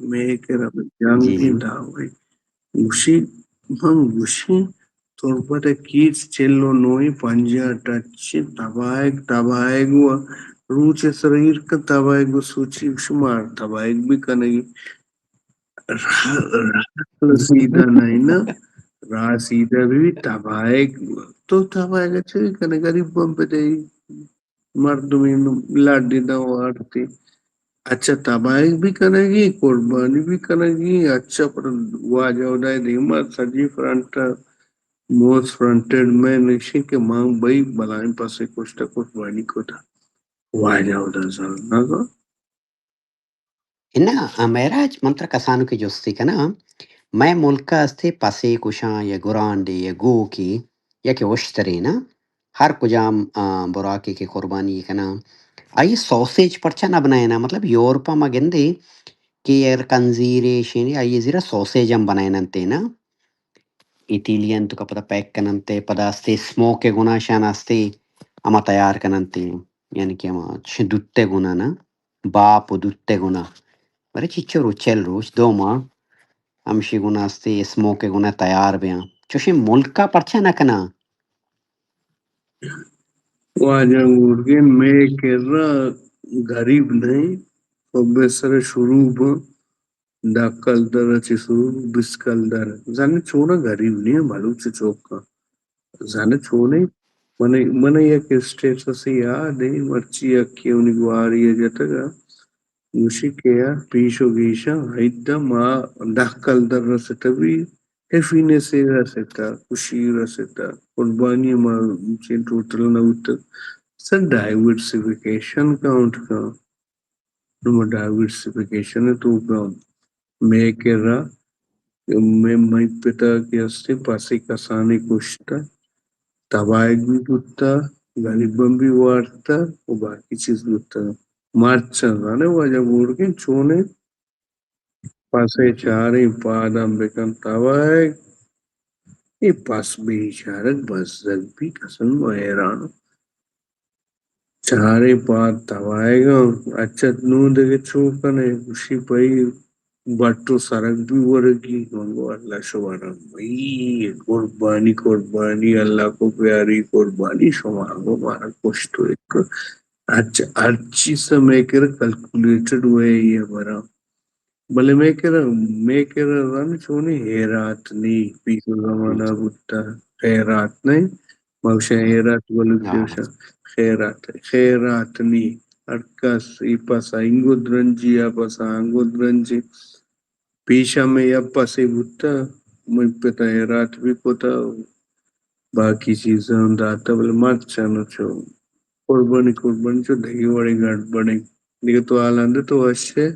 میں کرا جنگ جی، جی۔ دعوائیں۔ گوشی، من گوشی، تربت کیت چل و نوئی پنجاہ ٹچ تباہگ، تباہگ و روچ سریر کن تباہگ و سوچی شمار تباہگ بھی کنگی۔ راہ، راہ سیدھا نہیں نا، راہ سیدھا بھی تباہگ، تو تباہگ اچھے کنے غریب بم پہ دے، مردمی لڈی دا وارتی۔ اچھا تباہگ بھی کنگی، قربانی بھی کنگی، اچھا پر واجہ خدای دیما سجی فرنٹ، موسٹ فرنٹڈ مین نشی کہ مان بھائی بلائیں پسے کشتا قربانی کتا۔ واجہ خدا سر نہ اناں، آ، مہراج، من ترا کسانکے جستے کناں، مئے ملک ء استے پسے کشاں یا گرانڈے یا گوکے یا کہ اشترے نا، ہر کجام، آ، براکے کہ قربانی کناں، آئی سوسیج پرچا نہ بنائیناں؟ مطلب یورپ ء ما گندے کہ ایر کنزیرے شینے آئی زیرا سوسیج ہم بنائیننتے نا۔ ایتیلین تو کا پدا پیک کننتے، پدا استے اسموک گنا شان استے ہما تیار کننتے، یعنی کہ ہما چش دوتے گنا نا۔ باپ و دوتے گنا۔ بلے چچو روچ، چل روچ، دو ماہ ہمشی گنا استے اسموک گنا تیار بیاں۔ چوشیں ملکا پرچا نہ کناں؟ واجہ گورگے مے کرا غریب نہیں، خب سر شروع با دہ کلدر چی شروع، بیست کلدر۔ زن چونا غریب نہیں، بلوچ چوکا۔ زن چونے من من یک اسٹیٹس یاد ہے، مرچی یکے منی گواری جتگ، گوشی کہ آ پیش و گیشاں ہیدا ما دہ کلدر رستہ بی، ہیپینس ء رستہ، خوشی رستہ، قربانی ما چین ٹوٹل نہ بوتگ۔ سر ڈائیورسیفیکیشن کاؤنٹ کن، نو ما ڈائیورسیفیکیشن ء توکا مئے کرا مئے، مئے پتا کہ ہستیں پسے کسانیں کشتہ، تباہگ بھی بوتہ، غریباں بھی وارتہ و باقی چیز بوتہ۔ مرچاں زانے واجہ گورگیں چونیں پسے چاریں پاداں بکن تباہگ، اے پس بیچارگ بزگ بھی کسن ما حیران۔ چاریں پاد تباہگاں، اچت نوں دگہ چو کنے، گوشی بھئی بٹ و سرگ بھی ورگی، من گو اللہ شمارا مئی قربانی، قربانی، اللہ کو پیاری قربانی، شما گو مارا کشت و ایک۔ اچ ہر چیز مئے کرا کلکولیٹڈ وے یہ برا۔ بلے مئے کرا، مئے کرا زانے چونیں ہیرات نی، پیسو زمانہ بوتا، خیرات نی، ما گوشاں ہیرات بلوچی گوشاں، خیرات، خیرات نی۔ ہر کس ای پسا انگو درنجی، آ پسا انگو درنجی۔ پیش ہمیں یا پسے بوتا، من پتا ہیرات بھی کتا، باقی چیزاں داتا، بلے مرچاں نو چو قربانی، قربانی چو دگی وڑیں گڑبڑیں۔ دگہ تو حالاں دے تو وش ئے؟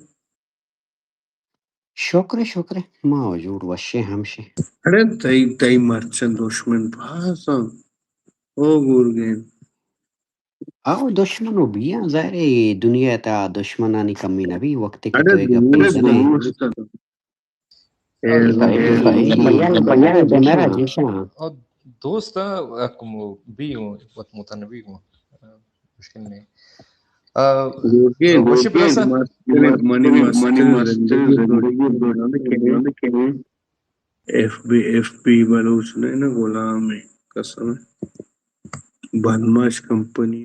شکر، شکر، ما و جوڑ وشے ہمشے۔ اڑے تئی، تئی مرچاں دشمن بازاں۔ او گورگین۔ او دشمن و بیاں، ظاہر ہے دنیا تا دشمنانی کمی نبی، وقت کہ اڑے تو ایک گپے دوست، زنے۔ دوست۔ او دوست، بی ہوں، وت متنبی ہوں، مشکل نہیں۔ آ، گورگین، وشی گورگین، پلسا؟ مست، منی مست زندگی دشمن۔ F B, F B Baloch نے نا غلام ہے، قسم ہے۔ بدمعاش کمپنی۔